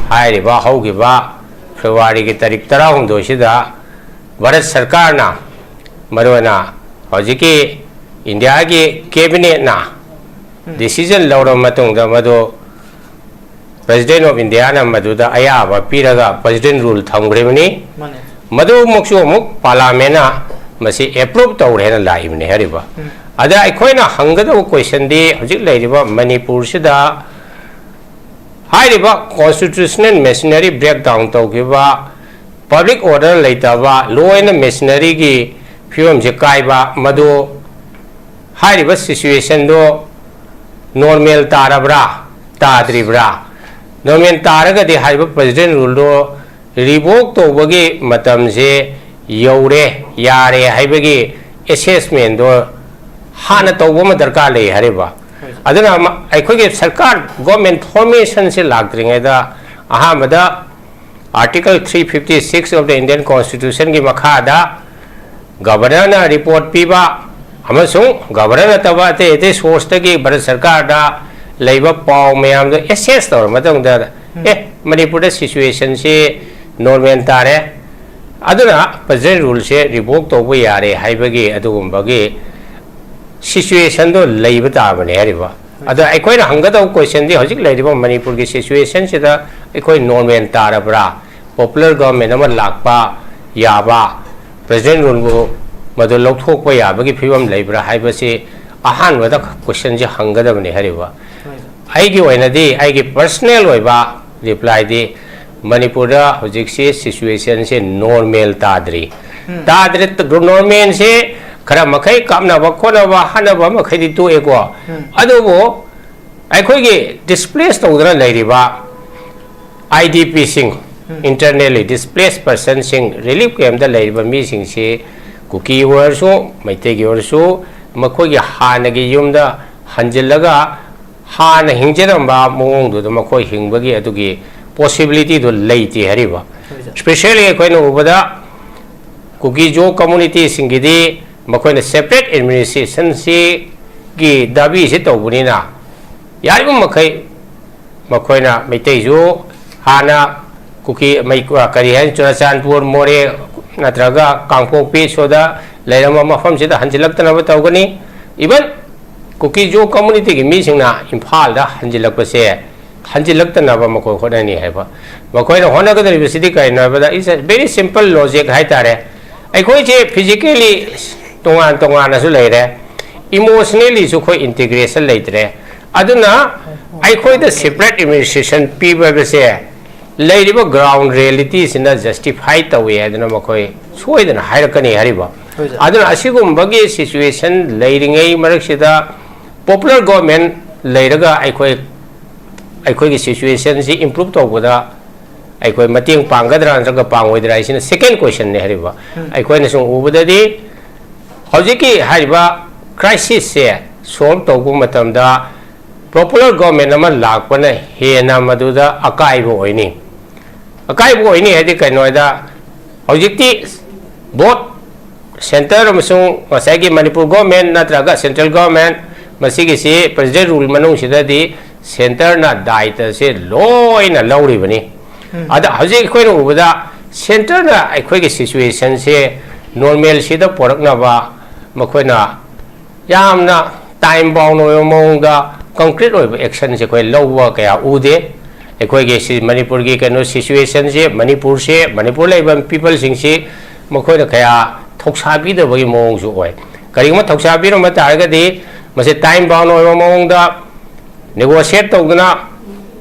ꯍꯥꯏꯔꯤꯕ ꯍꯧꯈꯤꯕ Februaryꯒꯤ ꯇꯥꯔꯤꯛ ꯇꯔꯥꯍꯨꯝꯗꯣꯏꯁꯤꯗ ꯚꯥꯔꯠ ꯁꯔꯀꯥꯔꯅ, ꯃꯔꯨꯑꯣꯏꯅ ꯍꯧꯖꯤꯛꯀꯤ ꯏꯟꯗꯤꯌꯥꯒꯤ Cabinetꯅ ꯎꯝ꯫ Decision ꯂꯧꯔꯕ ꯃꯇꯨꯡꯗ ꯃꯗꯨ President of Indiaꯅ ꯃꯗꯨꯗ ꯑꯌꯥꯕ ꯄꯤꯔꯒ President Rule ꯊꯝꯈ꯭ꯔꯤꯕꯅꯤ꯫ ꯃꯥꯅꯦ꯫ ꯃꯗꯨꯃꯛꯁꯨ ꯑꯃꯨꯛ Parliamentꯅ ꯃꯁꯤ approve ꯇꯧꯔꯦꯅ ꯂꯥꯛꯏꯕꯅꯤ ꯍꯥꯏꯔꯤꯕ꯫ ꯎꯝ꯫ ꯑꯗ ꯑꯩꯈꯣꯏꯅ ꯍꯪꯒꯗꯕ questionꯗꯤ ꯍꯧꯖꯤꯛ ꯂꯩꯔꯤꯕ ꯃꯅꯤꯄꯨꯔꯁꯤꯗ ꯍꯥꯏꯔꯤꯕ constitutional machinery break down ꯇꯧꯈꯤꯕ, public order ꯂꯩꯇꯕ, law and machineryꯒꯤ ꯐꯤꯕꯝꯁꯦ ꯀꯥꯏꯕ, ꯃꯗꯨ ꯍꯥꯏꯔꯤꯕ situationꯗꯣ normal ꯇꯥꯔꯕ꯭ꯔꯥ, ꯇꯥꯗ꯭ꯔꯤꯕ꯭ꯔꯥ? Normal ꯇꯥꯔꯒꯗꯤ ꯍꯥꯏꯔꯤꯕ President Ruleꯗꯣ revoke ꯇꯧꯕꯒꯤ ꯃꯇꯝꯁꯦ ꯌꯧꯔꯦ, ꯌꯥꯔꯦ ꯍꯥꯏꯕꯒꯤ assessment ꯗꯣ ꯍꯥꯟꯅ ꯇꯧꯕ ꯑꯃ ꯗꯔꯀꯥꯔ ꯂꯩ ꯍꯥꯏꯔꯤꯕ꯫ ꯑꯗꯨꯅ ꯑꯃ-, ꯑꯩꯈꯣꯏꯒꯤ ꯁꯔꯀꯥꯔ, government formation ꯁꯦ ꯂꯥꯛꯇ꯭ꯔꯤꯉꯩꯗ ꯑꯍꯥꯟꯕꯗ Article three fifty six of the Indian Constitution ꯒꯤ ꯃꯈꯥꯗ Governor ꯅ report ꯄꯤꯕ ꯑꯃꯁꯨꯡ Governor ꯅꯠꯇꯕ ꯑꯇꯩ ꯑꯇꯩ source ꯇꯒꯤ ꯚꯥꯔꯠ ꯁꯔꯀꯥꯔꯗ ꯂꯩꯕ ꯄꯥꯎ ꯃꯌꯥꯝꯗꯣ assess ꯇꯧꯔ ꯃꯇꯨꯡꯗ, ꯎꯝ꯫ ꯑꯦ, ꯃꯅꯤꯄꯨꯔꯗ situation ꯁꯤ normal ꯇꯥꯔꯦ, ꯑꯗꯨꯅ present rule ꯁꯦ revoke ꯇꯧꯕ ꯌꯥꯔꯦ ꯍꯥꯏꯕꯒꯤ ꯑꯗꯨꯒꯨꯝꯕꯒꯤ situation ꯗꯣ ꯂꯩꯕ ꯇꯥꯕꯅꯦ ꯍꯥꯏꯔꯤꯕ꯫ ꯑꯗꯣ ꯑꯩꯈꯣꯏꯅ ꯍꯪꯒꯗꯧꯕ question ꯗꯤ ꯍꯧꯖꯤꯛ ꯂꯩꯔꯤꯕ ꯃꯅꯤꯄꯨꯔꯒꯤ situation ꯁꯤꯗ ꯑꯩꯈꯣꯏ normal ꯇꯥꯔꯕ꯭ꯔꯥ? Popular government ꯑꯃ ꯂꯥꯛꯄ ꯌꯥꯕ, present rule ꯕꯨ ꯃꯗꯨ ꯂꯧꯊꯣꯛꯄ ꯌꯥꯕꯒꯤ ꯐꯤꯕꯝ ꯂꯩꯕ꯭ꯔꯥ ꯍꯥꯏꯕꯁꯤ ꯑꯍꯥꯟꯕꯗ question ꯁꯦ ꯍꯪꯒꯗꯕꯅꯤ ꯍꯥꯏꯔꯤꯕ꯫ ꯑꯩꯒꯤ ꯑꯣꯏꯅꯗꯤ, ꯑꯩꯒꯤ personal ꯑꯣꯏꯕ reply ꯗꯤ, ꯃꯅꯤꯄꯨꯔꯗ ꯍꯧꯖꯤꯛꯁꯤ situation ꯁꯦ normal ꯇꯥꯗ꯭ꯔꯤ꯫ ꯎꯝ꯫ ꯇꯥꯗ꯭ꯔꯤ, ꯇ-, normal ꯁꯦ ꯈꯔ ꯃꯈꯩ ꯀꯥꯞꯅꯕ ꯈꯣꯠꯅꯕ ꯍꯥꯠꯅꯕ ꯃꯈꯩꯗꯤ ꯇꯣꯛꯑꯦꯀꯣ꯫ ꯎꯝ꯫ ꯑꯗꯨꯕꯨ ꯑꯩꯈꯣꯏꯒꯤ displace ꯇꯧꯗꯨꯅ ꯂꯩꯔꯤꯕ I D P ꯁꯤꯡ, ꯎꯝ꯫ Internally displaced person ꯁꯤꯡ, relief camp ꯇ ꯂꯩꯔꯤꯕ ꯃꯤꯁꯤꯡꯁꯤ ꯀꯨꯀꯤ ꯑꯣꯏꯔꯁꯨ, ꯃꯩꯇꯩꯒꯤ ꯑꯣꯏꯔꯁꯨ, ꯃꯈꯣꯏꯒꯤ ꯍꯥꯟꯅꯒꯤ ꯌꯨꯝꯗ ꯍꯟꯖꯤꯜꯂꯒ ꯍꯥꯟꯅ ꯍꯤꯡꯖꯔꯝꯕ ꯃꯑꯣꯡꯗꯨꯗ ꯃꯈꯣꯏ ꯍꯤꯡꯕꯒꯤ ꯑꯗꯨꯒꯤ possibility ꯗꯨ ꯂꯩꯇꯦ ꯍꯥꯏꯔꯤꯕ꯫ ꯍꯣꯏ, ꯁꯔ꯫ Specially ꯑꯩꯈꯣꯏꯅ ꯎꯕꯗ ꯀꯨꯀꯤ-ꯖꯣ community ꯁꯤꯡꯒꯤꯗꯤ ꯃꯈꯣꯏꯅ separate administration ꯁꯤꯒꯤ ꯗꯥꯕꯤꯁꯤ ꯇꯧꯕꯅꯤꯅ, ꯌꯥꯔꯤꯕ ꯃꯈꯩ ꯃꯈꯣꯏꯅ ꯃꯩꯇꯩꯁꯨ ꯍꯥꯟꯅ ꯀꯨꯀꯤ, ꯃꯩ-, ꯀꯔꯤ ꯍꯥꯏꯅꯤ, ꯆꯨꯔꯆꯥꯟꯄꯨꯔ, ꯃꯣꯔꯦ ꯅꯠꯇ꯭ꯔꯒ ꯀꯥꯡꯄꯣꯛꯄꯤ ꯁꯣꯗ ꯂꯩꯔꯝꯕ ꯃꯐꯝꯁꯤꯗ ꯍꯟꯖꯤꯜꯂꯛꯇꯅꯕ ꯇꯧꯒꯅꯤ꯫ Even ꯀꯨꯀꯤ-ꯖꯣ community ꯒꯤ ꯃꯤꯁꯤꯡꯅ ꯏꯝꯐꯥꯜꯗ ꯍꯟꯖꯤꯜꯂꯛꯄꯁꯦ ꯍꯟꯖꯤꯜꯂꯛꯇꯅꯕ ꯃꯈꯣꯏ ꯍꯣꯠꯅꯅꯤ ꯍꯥꯏꯕ꯫ ꯃꯈꯣꯏꯅ ꯍꯣꯠꯅꯒꯗꯧꯔꯤꯕꯁꯤꯗꯤ ꯀꯔꯤꯅꯣ ꯍꯥꯏꯕꯗ, it's a very simple logic ꯍꯥꯏꯇꯥꯔꯦ꯫ ꯑꯩꯈꯣꯏꯁꯦ physically ꯇꯣꯉꯥꯟ ꯇꯣꯉꯥꯟꯅꯁꯨ ꯂꯩꯔꯦ, emotionally ꯁꯨ ꯑꯩꯈꯣꯏ integration ꯂꯩꯇ꯭ꯔꯦ꯫ ꯑꯗꯨꯅ ꯑꯩꯈꯣꯏꯗ separate administration ꯄꯤꯕ ꯍꯥꯏꯕꯁꯦ ꯂꯩꯔꯤꯕ ground reality ꯁꯤꯅ justify ꯇꯧꯏ ꯍꯥꯏꯗꯅ ꯃꯈꯣꯏ ꯁꯣꯏꯗꯅ ꯍꯥꯏꯔꯛꯀꯅꯤ ꯍꯥꯏꯔꯤꯕ꯫ ꯍꯣꯏ, ꯁꯔ꯫ ꯑꯗꯨꯅ ꯑꯁꯤꯒꯨꯝꯕꯒꯤ situation ꯂꯩꯔꯤꯉꯩ ꯃꯔꯛꯁꯤꯗ popular government ꯂꯩꯔꯒ ꯑꯩꯈꯣꯏ, ꯑꯩꯈꯣꯏꯒꯤ situation ꯁꯤ improve ꯇꯧꯕꯗ ꯑꯩꯈꯣꯏ ꯃꯇꯦꯡ ꯄꯥꯡꯒꯗ꯭ꯔꯥ ꯅꯠꯇ꯭ꯔꯒ ꯄꯥꯡꯉꯣꯏꯗ꯭ꯔꯥ ꯍꯥꯏꯁꯤꯅ second questionꯅꯤ ꯍꯥꯏꯔꯤꯕ꯫ ꯑꯩꯈꯣꯏꯅ ꯁꯨꯝ ꯎꯕꯗꯗꯤ ꯍꯧꯖꯤꯛꯀꯤ ꯍꯥꯏꯔꯤꯕ crisisꯁꯦ solve ꯇꯧꯕ ꯃꯇꯝꯗ popular government ꯑꯃ ꯂꯥꯛꯄꯅ ꯍꯦꯟꯅ ꯃꯗꯨꯗ ꯑꯀꯥꯏꯕ ꯑꯣꯏꯅꯤ꯫ ꯑꯀꯥꯏꯕ ꯑꯣꯏꯅꯤ ꯍꯥꯏꯗꯤ ꯀꯩꯅꯣ ꯍꯥꯏꯗ, ꯍꯧꯖꯤꯛꯇꯤ both centre ꯑꯃꯁꯨꯡ ꯉꯁꯥꯏꯒꯤ ꯃꯅꯤꯄꯨꯔ government ꯅꯠꯇ꯭ꯔꯒ central government, ꯃꯁꯤꯒꯤꯁꯤ president rule ꯃꯅꯨꯡꯁꯤꯗꯗꯤ centreꯅ ꯗꯥꯏꯇꯁꯦ ꯂꯣꯏꯅ ꯂꯧꯔꯤꯕꯅꯤ꯫ ꯑꯗ ꯍꯧꯖꯤꯛ ꯑꯩꯈꯣꯏꯅ ꯎꯕꯗ centreꯅ ꯑꯩꯈꯣꯏꯒꯤ situationꯁꯦ normalꯁꯤꯗ ꯄꯣꯔꯛꯅꯕ ꯃꯈꯣꯏꯅ ꯌꯥꯝꯅ time bound ꯑꯣꯏꯕ ꯃꯑꯣꯡꯗ concrete ꯑꯣꯏꯕ actionꯁꯦ ꯑꯩꯈꯣꯏ ꯂꯧꯕ ꯀꯌꯥ ꯎꯗꯦ꯫ ꯑꯩꯈꯣꯏꯒꯤ ꯁꯤ ꯃꯅꯤꯄꯨꯔꯒꯤ ꯀꯩꯅꯣ situationꯁꯦ, ꯃꯅꯤꯄꯨꯔꯁꯦ, ꯃꯅꯤꯄꯨꯔ ꯂꯩꯕ peopleꯁꯤꯡꯁꯤ ꯃꯈꯣꯏꯅ ꯀꯌꯥ ꯊꯧꯁꯥꯕꯤꯗꯕꯒꯤ ꯃꯑꯣꯡꯁꯨ ꯑꯣꯏ꯫ ꯀꯔꯤꯒꯨꯝꯕ ꯊꯧꯁꯥꯕꯤꯔꯝꯕ ꯇꯥꯔꯒꯗꯤ ꯃꯁꯤ time bound ꯑꯣꯏꯕ ꯃꯑꯣꯡꯗ negotiate ꯇꯧꯗꯨꯅ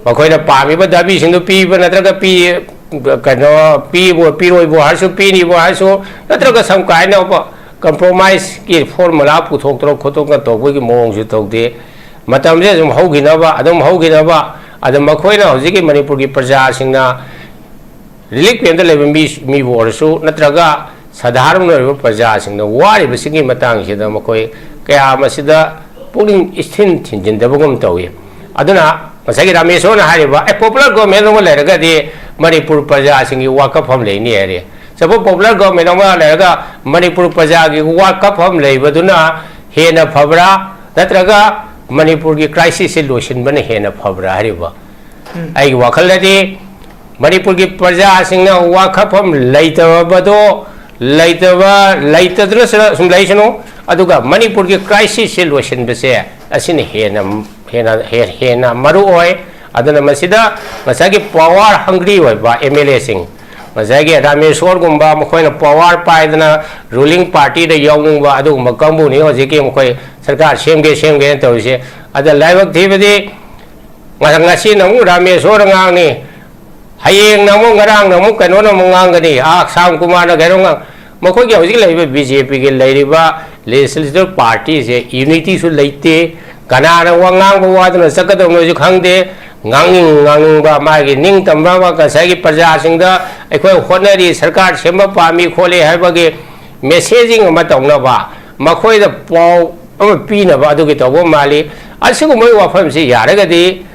ꯃꯈꯣꯏꯅ ꯄꯥꯝꯃꯤꯕ ꯗꯥꯕꯤꯁꯤꯡꯗꯨ ꯄꯤꯕ ꯅꯠꯇ꯭ꯔꯒ ꯄꯤ-, ꯀꯩꯅꯣ ꯄꯤꯕꯨ ꯄꯤꯔꯣꯏꯕꯨ ꯍꯥꯏꯔꯁꯨ, ꯄꯤꯅꯤꯕꯨ ꯍꯥꯏꯔꯁꯨ, ꯅꯠꯇ꯭ꯔꯒ some kind of compromiseꯀꯤ formula ꯄꯨꯊꯣꯛꯇꯅ ꯈꯣꯠꯇꯣꯛꯇꯅ ꯇꯧꯕꯒꯤ ꯃꯑꯣꯡꯁꯨ ꯇꯧꯗꯦ꯫ ꯃꯇꯝꯁꯦ ꯑꯗꯨꯝ ꯍꯧꯈꯤꯅꯕ, ꯑꯗꯨꯝ ꯍꯧꯈꯤꯅꯕ, ꯑꯗ ꯃꯈꯣꯏꯅ ꯍꯧꯖꯤꯛꯀꯤ ꯃꯅꯤꯄꯨꯔꯒꯤ ꯄ꯭ꯔꯖꯥꯁꯤꯡꯅ relief campꯇ ꯂꯩꯕ ꯃꯤ, ꯃꯤꯕꯨ ꯑꯣꯏꯔꯁꯨ ꯅꯠꯇ꯭ꯔꯒ ꯁꯥꯙꯥꯔꯟ ꯑꯣꯏꯔꯤꯕ ꯄ꯭ꯔꯖꯥꯁꯤꯡꯅ ꯋꯥꯔꯤꯕꯁꯤꯡꯒꯤ ꯃꯇꯥꯡꯁꯤꯗ ꯃꯈꯣꯏ ꯀꯌꯥ ꯃꯁꯤꯗ ꯄꯨꯛꯅꯤꯡ ꯏꯊꯤꯟ ꯊꯤꯟꯖꯤꯟꯗꯕꯒꯨꯝ ꯇꯧꯏ꯫ ꯑꯗꯨꯅ ꯉꯁꯥꯏꯒꯤ ꯔꯥꯃꯦꯁꯣꯔꯅ ꯍꯥꯏꯔꯤꯕ, "ꯑꯦ, popular government ꯑꯃ ꯂꯩꯔꯒꯗꯤ ꯃꯅꯤꯄꯨꯔ ꯄ꯭ꯔꯖꯥꯁꯤꯡꯒꯤ ꯋꯥꯀꯐꯝ ꯂꯩꯅꯤ" ꯍꯥꯏꯔꯤ꯫ ꯆꯐꯨ popular government ꯑꯃ ꯂꯩꯔꯒ ꯃꯅꯤꯄꯨꯔ ꯄ꯭ꯔꯖꯥꯒꯤ ꯋꯥꯀꯐꯝ ꯂꯩꯕꯗꯨꯅ ꯍꯦꯟꯅ ꯐꯕ꯭ꯔꯥ, ꯅꯠꯇ꯭ꯔꯒ ꯃꯅꯤꯄꯨꯔꯒꯤ crisisꯁꯦ ꯂꯣꯏꯁꯤꯟꯕꯅ ꯍꯦꯟꯅ ꯐꯕ꯭ꯔꯥ ꯍꯥꯏꯔꯤꯕ? ꯑꯩꯒꯤ ꯋꯥꯈꯜꯗꯗꯤ ꯃꯅꯤꯄꯨꯔꯒꯤ ꯄ꯭ꯔꯖꯥꯁꯤꯡꯅ ꯋꯥꯀꯐꯝ ꯂꯩꯇꯕꯗꯣ, ꯂꯩꯇꯕ, ꯂꯩꯇꯗꯨꯅ ꯁꯨꯝ ꯂꯩꯁꯅꯨ, ꯑꯗꯨꯒ ꯃꯅꯤꯄꯨꯔꯒꯤ crisisꯁꯦ ꯂꯣꯏꯁꯤꯟꯕꯁꯦ ꯑꯁꯤꯅ ꯍꯦꯟꯅ, ꯍꯦꯟꯅ, ꯍꯦ-, ꯍꯦꯟꯅ ꯃꯔꯨ ꯑꯣꯏ꯫ ꯑꯗꯨꯅ ꯃꯁꯤꯗ ꯉꯁꯥꯏꯒꯤ power hungry ꯑꯣꯏꯕ MLAꯁꯤꯡ, ꯉꯁꯥꯏꯒꯤ ꯔꯥꯃꯦꯁꯣꯔꯒꯨꯝꯕ, ꯃꯈꯣꯏꯅ power ꯄꯥꯏꯗꯅ ruling partyꯗ ꯌꯥꯎꯅꯤꯡꯕ ꯑꯗꯨꯒꯨꯝꯕ ꯀꯥꯡꯕꯨꯅꯤ ꯍꯧꯖꯤꯛꯀꯤ ꯃꯈꯣꯏ ꯁꯔꯀꯥꯔ ꯁꯦꯝꯒꯦ, ꯁꯦꯝꯒꯦꯅ ꯇꯧꯔꯤꯁꯦ꯫ ꯑꯗ ꯂꯥꯏꯕꯛ ꯊꯤꯕꯗꯤ ꯉ-, ꯉꯁꯤꯅ ꯑꯃꯨꯛ ꯔꯥꯃꯦꯁꯣꯔ ꯉꯥꯡꯅꯤ, ꯍꯌꯦꯡꯅ ꯑꯃꯨꯛ, ꯉꯔꯥꯡꯅ ꯑꯃꯨꯛ ꯀꯩꯅꯣꯅ ꯑꯃꯨꯛ ꯉꯥꯡꯒꯅꯤ, ꯑꯥ, ꯁꯥꯝ ꯀꯨꯃꯥꯔꯅ ꯀꯩꯅꯣ ꯉꯥꯡ-, ꯃꯈꯣꯏꯒꯤ ꯍꯧꯖꯤꯛ ꯂꯩꯔꯤꯕ BJPꯒꯤ ꯂꯩꯔꯤꯕ legislative partyꯁꯦ unityꯁꯨ ꯂꯩꯇꯦ꯫ ꯀꯅꯥꯅ ꯋꯥ ꯉꯥꯡꯕ ꯋꯥꯗꯨꯅ ꯆꯠꯀꯗꯕꯅꯣꯁꯨ ꯈꯪꯗꯦ꯫ ꯉꯥꯡꯅꯤꯡ ꯉꯥꯡꯅꯤꯡꯕ, ꯃꯥꯒꯤ ꯅꯤꯡꯇꯝꯕ ꯑꯃ, ꯉꯁꯥꯏꯒꯤ ꯄ꯭ꯔꯖꯥꯁꯤꯡꯗ ꯑꯩꯈꯣꯏ ꯍꯣꯠꯅꯔꯤ, ꯁꯔꯀꯥꯔ ꯁꯦꯝꯕ ꯄꯥꯝꯃꯤ ꯈꯣꯠꯂꯤ ꯍꯥꯏꯕꯒꯤ messaging ꯑꯃ ꯇꯧꯅꯕ, ꯃꯈꯣꯏꯗ ꯄꯥꯎ ꯑꯃ ꯄꯤꯅꯕ ꯑꯗꯨꯒꯤ ꯇꯧꯕ ꯃꯥꯜꯂꯤ꯫ ꯑꯁꯤꯒꯨꯝꯕꯒꯤ ꯋꯥꯐꯝꯁꯤ ꯌꯥꯔꯒꯗꯤ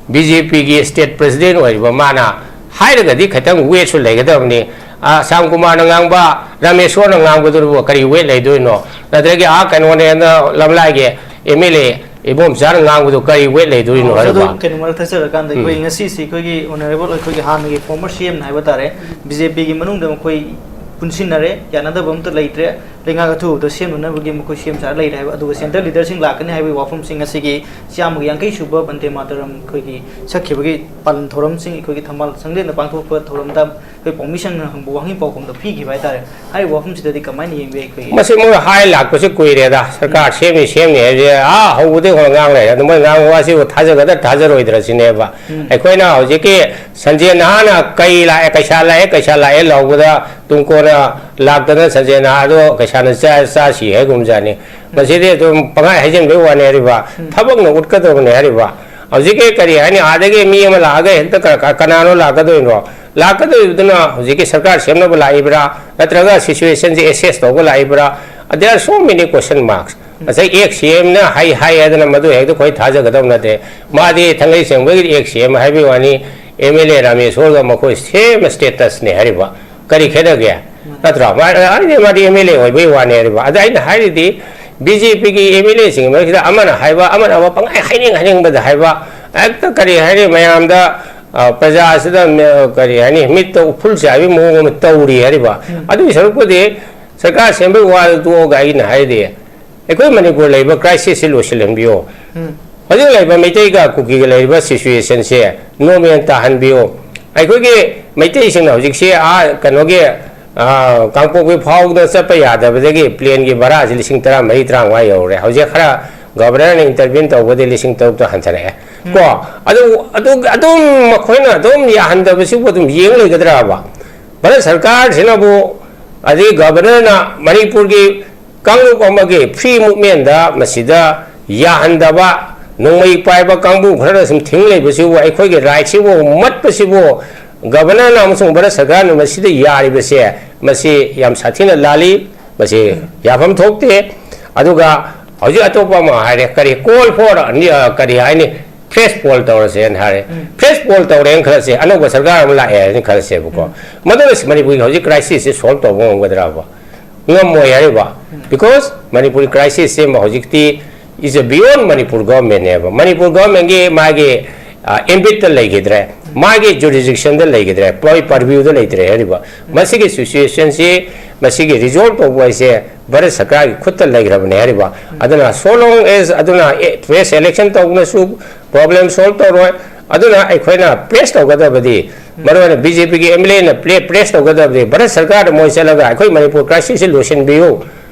ꯕꯤ ꯖꯦ ꯄꯤꯒꯤ state president ꯑꯣꯏꯔꯤꯕ ꯃꯥꯅ ꯍꯥꯏꯔꯒꯗꯤ ꯈꯤꯇꯪ weightꯁꯨ ꯂꯩꯒꯗꯕꯅꯤ꯫ ꯑ, ꯁ꯭ꯌꯥꯝ ꯀꯨꯃꯥꯔꯅ ꯉꯥꯡꯕ, ꯔꯥꯃꯦꯁꯣꯔꯅ ꯉꯥꯡꯕꯗꯨꯕꯨ ꯀꯔꯤ weight ꯂꯩꯗꯣꯏꯅꯣ? ꯅꯠꯇ꯭ꯔꯒ ꯑꯥ ꯀꯩꯅꯣꯅꯦꯅ ꯂꯝꯂꯥꯏꯒꯤ ꯑꯦꯝ ꯑꯦꯜ ꯑꯦ ꯏꯕꯣꯝꯆꯥꯅ ꯉꯥꯡꯕꯗꯨ ꯀꯔꯤ weight ꯂꯩꯗꯣꯔꯤꯅꯣ ꯑꯣ, ꯑꯗꯨ ꯍꯥꯏꯕ? ꯀꯩꯅꯣ ꯃꯔꯛ ꯊꯠꯆꯔꯀꯥꯟꯗ, ꯎꯝ꯫ ꯑꯩꯈꯣꯏ ꯉꯁꯤꯁꯤ ꯑꯩꯈꯣꯏꯒꯤ honourable ꯑꯩꯈꯣꯏꯒꯤ ꯍꯥꯟꯅꯒꯤ former C M ꯅ ꯍꯥꯏꯕ ꯇꯥꯔꯦ, ꯕꯤ ꯖꯦ ꯄꯤꯒꯤ ꯃꯅꯨꯡꯗ ꯃꯈꯣꯏ ꯄꯨꯟꯁꯤꯟꯅꯔꯦ, ꯌꯥꯅꯗꯕ ꯑꯝꯇ ꯂꯩꯇ꯭ꯔꯦ, ꯂꯩꯉꯥꯛ ꯑꯊꯨꯕꯗ ꯁꯦꯝꯅꯅꯕꯒꯤ ꯃꯈꯣꯏ ꯁꯦꯝ ꯁꯥꯔ ꯂꯩꯔꯦ ꯍꯥꯏꯕ, ꯑꯗꯨꯒ central leaderꯁꯤꯡ ꯂꯥꯛꯀꯅꯤ ꯍꯥꯏꯕꯒꯤ ꯋꯥꯐꯝꯁꯤꯡ ꯉꯁꯤꯒꯤ ꯆꯥꯝꯃꯒꯤ ꯌꯥꯡꯈꯩ ꯁꯨꯕ ꯕꯟꯗꯦ ꯃꯥꯇꯔꯝ ꯑꯩꯈꯣꯏꯒꯤ ꯁꯛꯈꯤꯕꯒꯤ ꯄꯥꯂꯟ ꯊꯧꯔꯝꯁꯤꯡ ꯑꯩꯈꯣꯏꯒꯤ ꯊꯝꯕꯥꯜ ꯁꯪꯂꯦꯟꯗ ꯄꯥꯡꯊꯣꯛꯄ ꯊꯧꯔꯝꯗ ꯑꯩꯈꯣꯏ ꯄꯥꯎꯃꯤꯁꯤꯡꯅ ꯍꯪꯕ ꯋꯥꯍꯪ ꯄꯥꯎꯈꯨꯝꯗꯣ ꯄꯤꯈꯤꯕ ꯍꯥꯏꯇꯥꯔꯦ꯫ ꯍꯥꯏꯔꯤꯕ ꯋꯥꯐꯝꯁꯤꯗꯗꯤ ꯀꯃꯥꯏꯅ ꯌꯦꯡꯕꯤ ꯑꯩꯈꯣꯏꯒꯤ? ꯃꯁꯤ ꯃꯣꯏ ꯍꯥꯏ ꯂꯥꯛꯄꯁꯤ ꯀꯨꯏꯔꯦꯗ, ꯁꯔꯀꯥꯔ ꯁꯦꯝꯅꯤ ꯁꯦꯝꯅꯤ ꯍꯥꯏꯕꯁꯦ ꯑꯥ ꯍꯧꯕꯗꯒꯤ ꯍꯧꯅ ꯉꯥꯡ ꯂꯩꯔꯦ꯫ ꯑꯗꯨ ꯃꯣꯏ ꯉꯥꯡꯕ ꯋꯥꯁꯤꯕꯨ ꯊꯥꯖꯒꯗ꯭ꯔꯥ ꯊꯥꯖꯔꯣꯏꯗ꯭ꯔꯥ ꯁꯤꯅꯦꯕ꯫ ꯎꯝ꯫ ꯑꯩꯈꯣꯏꯅ ꯍꯧꯖꯤꯛꯀꯤ ꯁꯟꯖꯦ ꯅꯍꯥꯅ ꯀꯩ ꯂꯥꯛꯑꯦ, ꯀꯩꯁꯥ ꯂꯥꯛꯑꯦ, ꯀꯩꯁꯥ ꯂꯥꯛꯑꯦ ꯂꯥꯎꯕꯗ ꯇꯨꯡ ꯀꯣꯟꯅ ꯂꯥꯛꯇꯅ ꯁꯟꯖꯦ ꯅꯍꯥ ꯑꯗꯣ ꯀꯩꯁꯥꯅ ꯆꯥ-, ꯆꯥꯁꯤ ꯍꯥꯏꯒꯨꯝꯖꯥꯠꯅꯤ꯫ ꯃꯁꯤꯗꯤ ꯑꯗꯨꯝ ꯄꯪꯍꯥꯏ ꯍꯥꯏꯖꯤꯟꯕꯒꯤ ꯋꯥꯅꯤ ꯍꯥꯏꯔꯤꯕ, ꯎꯝ꯫ ꯊꯕꯛꯅ ꯎꯠꯀꯗꯕꯅꯤ ꯍꯥꯏꯔꯤꯕ꯫ ꯍꯧꯖꯤꯛꯀꯤ ꯀꯔꯤ ꯍꯥꯏꯅꯤ, ꯑꯥꯗꯒꯤ ꯃꯤ ꯑꯃ ꯂꯥꯛꯑꯒ ꯍꯦꯛꯇ ꯀ-, ꯀ-, ꯀꯅꯥꯅꯣ ꯂꯥꯛꯀꯗꯣꯏꯅꯣ? ꯂꯥꯛꯀꯗꯣꯏꯗꯨꯅ ꯍꯧꯖꯤꯛꯀꯤ ꯁꯔꯀꯥꯔ ꯁꯦꯝꯅꯕ ꯂꯥꯛꯏꯕ꯭ꯔꯥ, ꯅꯠꯇ꯭ꯔꯒ situationꯁꯦ assess ꯇꯧꯕ ꯂꯥꯛꯏꯕ꯭ꯔꯥ? There are so many question marks꯫ ꯉꯁꯥꯏ ex C M ꯅ ꯍꯥꯏ, ꯍꯥꯏ ꯍꯥꯏꯗꯅ ꯃꯗꯨ ꯍꯦꯛꯇ ꯑꯩꯈꯣꯏ ꯊꯥꯖꯒꯗꯧ ꯅꯠꯇꯦ꯫ ꯃꯥꯗꯤ ꯊꯥꯡꯒꯩ ꯁꯦꯡꯕꯒꯤ ex C M ꯍꯥꯏꯕꯒꯤ ꯋꯥꯅꯤ, M L A ꯔꯥꯃꯦꯁꯣꯔꯒ ꯃꯈꯣꯏ same statusꯅꯦ ꯍꯥꯏꯔꯤꯕ꯫ ꯀꯔꯤ ꯈꯦꯠꯅꯒꯦ? ꯅꯠꯇ꯭ꯔꯣ? ꯃꯥ-, ꯑꯩꯗꯤ ꯃꯥꯗꯤ M L A ꯑꯣꯏꯕꯒꯤ ꯋꯥꯅꯦ ꯍꯥꯏꯔꯤꯕ꯫ ꯑꯗ ꯑꯩꯅ ꯍꯥꯏꯔꯤꯗꯤ ꯕꯤ ꯖꯦ ꯄꯤꯒꯤ M L A ꯁꯤꯡꯒꯤ ꯃꯔꯛꯁꯤꯗ ꯑꯃꯅ ꯍꯥꯏꯕ, ꯑꯃꯅ ꯑꯃ ꯄꯪꯍꯥꯏ ꯍꯥꯏꯅꯤꯡ ꯍꯥꯏꯅꯤꯡꯕꯗ ꯍꯥꯏꯕ, ꯍꯦꯛꯇ ꯀꯔꯤ ꯍꯥꯏꯅꯤ, ꯃꯌꯥꯝꯗ, ꯑ, ꯄ꯭ꯔꯖꯥꯁꯤꯗ ꯃ-, ꯀꯔꯤ ꯍꯥꯏꯅꯤ, ꯃꯤꯠꯇ ꯎꯐꯨꯜ ꯆꯥꯏꯕꯒꯤ ꯃꯑꯣꯡ ꯑꯃ ꯇꯧꯔꯤ ꯍꯥꯏꯔꯤꯕ꯫ ꯎꯝ꯫ ꯑꯗꯨꯒꯤ ꯁꯔꯨꯛꯄꯨꯗꯤ ꯁꯔꯀꯥꯔ ꯁꯦꯝꯕꯒꯤ ꯋꯥꯗꯨ ꯇꯣꯛꯑꯒ ꯑꯩꯅ ꯍꯥꯏꯔꯤꯗꯤ, ꯑꯩꯈꯣꯏ ꯃꯅꯤꯄꯨꯔ ꯂꯩꯕ crisisꯁꯤ ꯂꯣꯏꯁꯤꯜꯍꯟꯕꯤꯌꯨ꯫ ꯎꯝ꯫ ꯍꯧꯖꯤꯛ ꯂꯩꯕ ꯃꯩꯇꯩꯒ ꯀꯨꯀꯤꯒ ꯂꯩꯔꯤꯕ situationꯁꯦ normal ꯇꯥꯍꯟꯕꯤꯌꯨ꯫ ꯑꯩꯈꯣꯏꯒꯤ ꯃꯩꯇꯩꯁꯤꯡꯅ ꯍꯧꯖꯤꯛꯁꯤ ꯑꯥ ꯀꯩꯅꯣꯒꯤ, ꯑꯥ, ꯀꯥꯡꯄꯣꯛꯄꯤ ꯐꯥꯎꯗ ꯆꯠꯄ ꯌꯥꯗꯕꯗꯒꯤ planeꯒꯤ ꯚꯔꯥꯁꯤ ꯂꯤꯁꯤꯡ ꯇꯔꯥꯃꯔꯤ, ꯇꯔꯥꯃꯉꯥ ꯌꯧꯔꯦ꯫ ꯍꯧꯖꯤꯛ ꯈꯔ governorꯅ intervene ꯇꯧꯕꯗꯤ ꯂꯤꯁꯤꯡ ꯇꯔꯨꯛꯇ ꯍꯟꯊꯔꯛꯑꯦ꯫ ꯎꯝ꯫ ꯀꯣ? ꯑꯗꯨ, ꯑꯗꯨ, ꯑꯗꯨꯝ ꯃꯈꯣꯏꯅ ꯑꯗꯨꯝ ꯌꯥꯍꯟꯗꯕꯁꯤꯕꯨ ꯑꯗꯨꯝ ꯌꯦꯡ ꯂꯩꯒꯗ꯭ꯔꯕ? ꯚꯥꯔꯠ ꯁꯔꯀꯥꯔꯁꯤꯅꯕꯨ, ꯑꯗꯩ governorꯅ ꯃꯅꯤꯄꯨꯔꯒꯤ ꯀꯥꯡꯂꯨꯞ ꯑꯃꯒꯤ free movementꯗ ꯃꯁꯤꯗ ꯌꯥꯍꯟꯗꯕ, ꯅꯣꯡꯃꯩ ꯄꯥꯏꯕ ꯀꯥꯡꯕꯨ ꯈꯔꯅ ꯁꯨꯝ ꯊꯤꯡ ꯂꯩꯕꯁꯤꯕꯨ, ꯑꯩꯈꯣꯏꯒꯤ ꯔꯥꯏꯠꯁꯤꯕꯨ ꯃꯠꯄꯁꯤꯕꯨ ꯒꯕꯔꯅꯔꯅ ꯑꯃꯁꯨꯡ ꯚꯥꯔꯠ ꯁꯔꯀꯥꯔꯅ ꯃꯁꯤꯗ ꯌꯥꯔꯤꯕꯁꯦ, ꯃꯁꯤ ꯌꯥꯝ ꯁꯥꯊꯤꯅ ꯂꯥꯜꯂꯤ꯫ ꯃꯁꯤ ꯌꯥꯐꯝ ꯊꯣꯛꯇꯦ꯫ ꯑꯗꯨꯒ ꯍꯧꯖꯤꯛ ꯑꯇꯣꯞꯄ ꯑꯃ ꯍꯥꯏꯔꯦ, ꯀꯔꯤ, call for, ꯑ, ꯀꯔꯤ ꯍꯥꯏꯅꯤ, fresh poll ꯇꯧꯔꯁꯦꯅ ꯍꯥꯏꯔꯦ꯫ Fresh poll ꯇꯧꯔꯦꯅ ꯈꯜꯂꯁꯦ, ꯑꯅꯧꯕ ꯁꯔꯀꯥꯔ ꯑꯃ ꯂꯥꯛꯑꯦ ꯍꯥꯏꯅ ꯈꯜꯂꯁꯦꯕꯀꯣ꯫ ꯃꯗꯨꯅ ꯃꯅꯤꯄꯨꯔꯒꯤ ꯍꯧꯖꯤꯛ crisis ꯁꯦ solve ꯇꯧꯕ ꯉꯝꯒꯗ꯭ꯔꯕ? ꯉꯝꯃꯣꯏ ꯍꯥꯏꯔꯤꯕ꯫ Because ꯃꯅꯤꯄꯨꯔ crisis ꯁꯦ ꯍꯧꯖꯤꯛꯇꯤ is a beyond Manipur government ꯅꯦꯕ꯫ ꯃꯅꯤꯄꯨꯔ government ꯀꯤ ꯃꯥꯒꯤ, ꯑ, ambit ꯇ ꯂꯩꯈꯤꯗ꯭ꯔꯦ, ꯃꯥꯒꯤ jurisdiction ꯗ ꯂꯩꯈꯤꯗ꯭ꯔꯦ, ꯃꯥꯒꯤ purview ꯗ ꯂꯩꯇ꯭ꯔꯦ ꯍꯥꯏꯔꯤꯕ꯫ ꯃꯁꯤꯒꯤ situation ꯁꯤ, ꯃꯁꯤꯒꯤ resolve ꯇꯧꯕ ꯍꯥꯏꯁꯦ ꯚꯥꯔꯠ ꯁꯔꯀꯥꯔꯒꯤ ꯈꯨꯠꯇ ꯂꯩꯈ꯭ꯔꯕꯅꯦ ꯍꯥꯏꯔꯤꯕ꯫ ꯑꯗꯨꯅ so long as ꯑꯗꯨꯅ, ꯑꯦ, fresh election ꯇꯧꯕꯅꯁꯨ problem solve ꯇꯧꯔꯣꯏ꯫ ꯑꯗꯨꯅ ꯑꯩꯈꯣꯏꯅ press ꯇꯧꯒꯗꯕꯗꯤ, ꯃꯔꯨꯑꯣꯏꯅ B J P ꯒꯤ M L A ꯅ play, press ꯇꯧꯒꯗꯕꯗꯤ ꯚꯥꯔꯠ ꯁꯔꯀꯥꯔꯗ ꯃꯣꯏ ꯆꯠꯂꯒ ꯑꯩꯈꯣꯏ ꯃꯅꯤꯄꯨꯔ crisis ꯁꯤ ꯂꯣꯏꯁꯤꯟꯕꯤꯌꯨ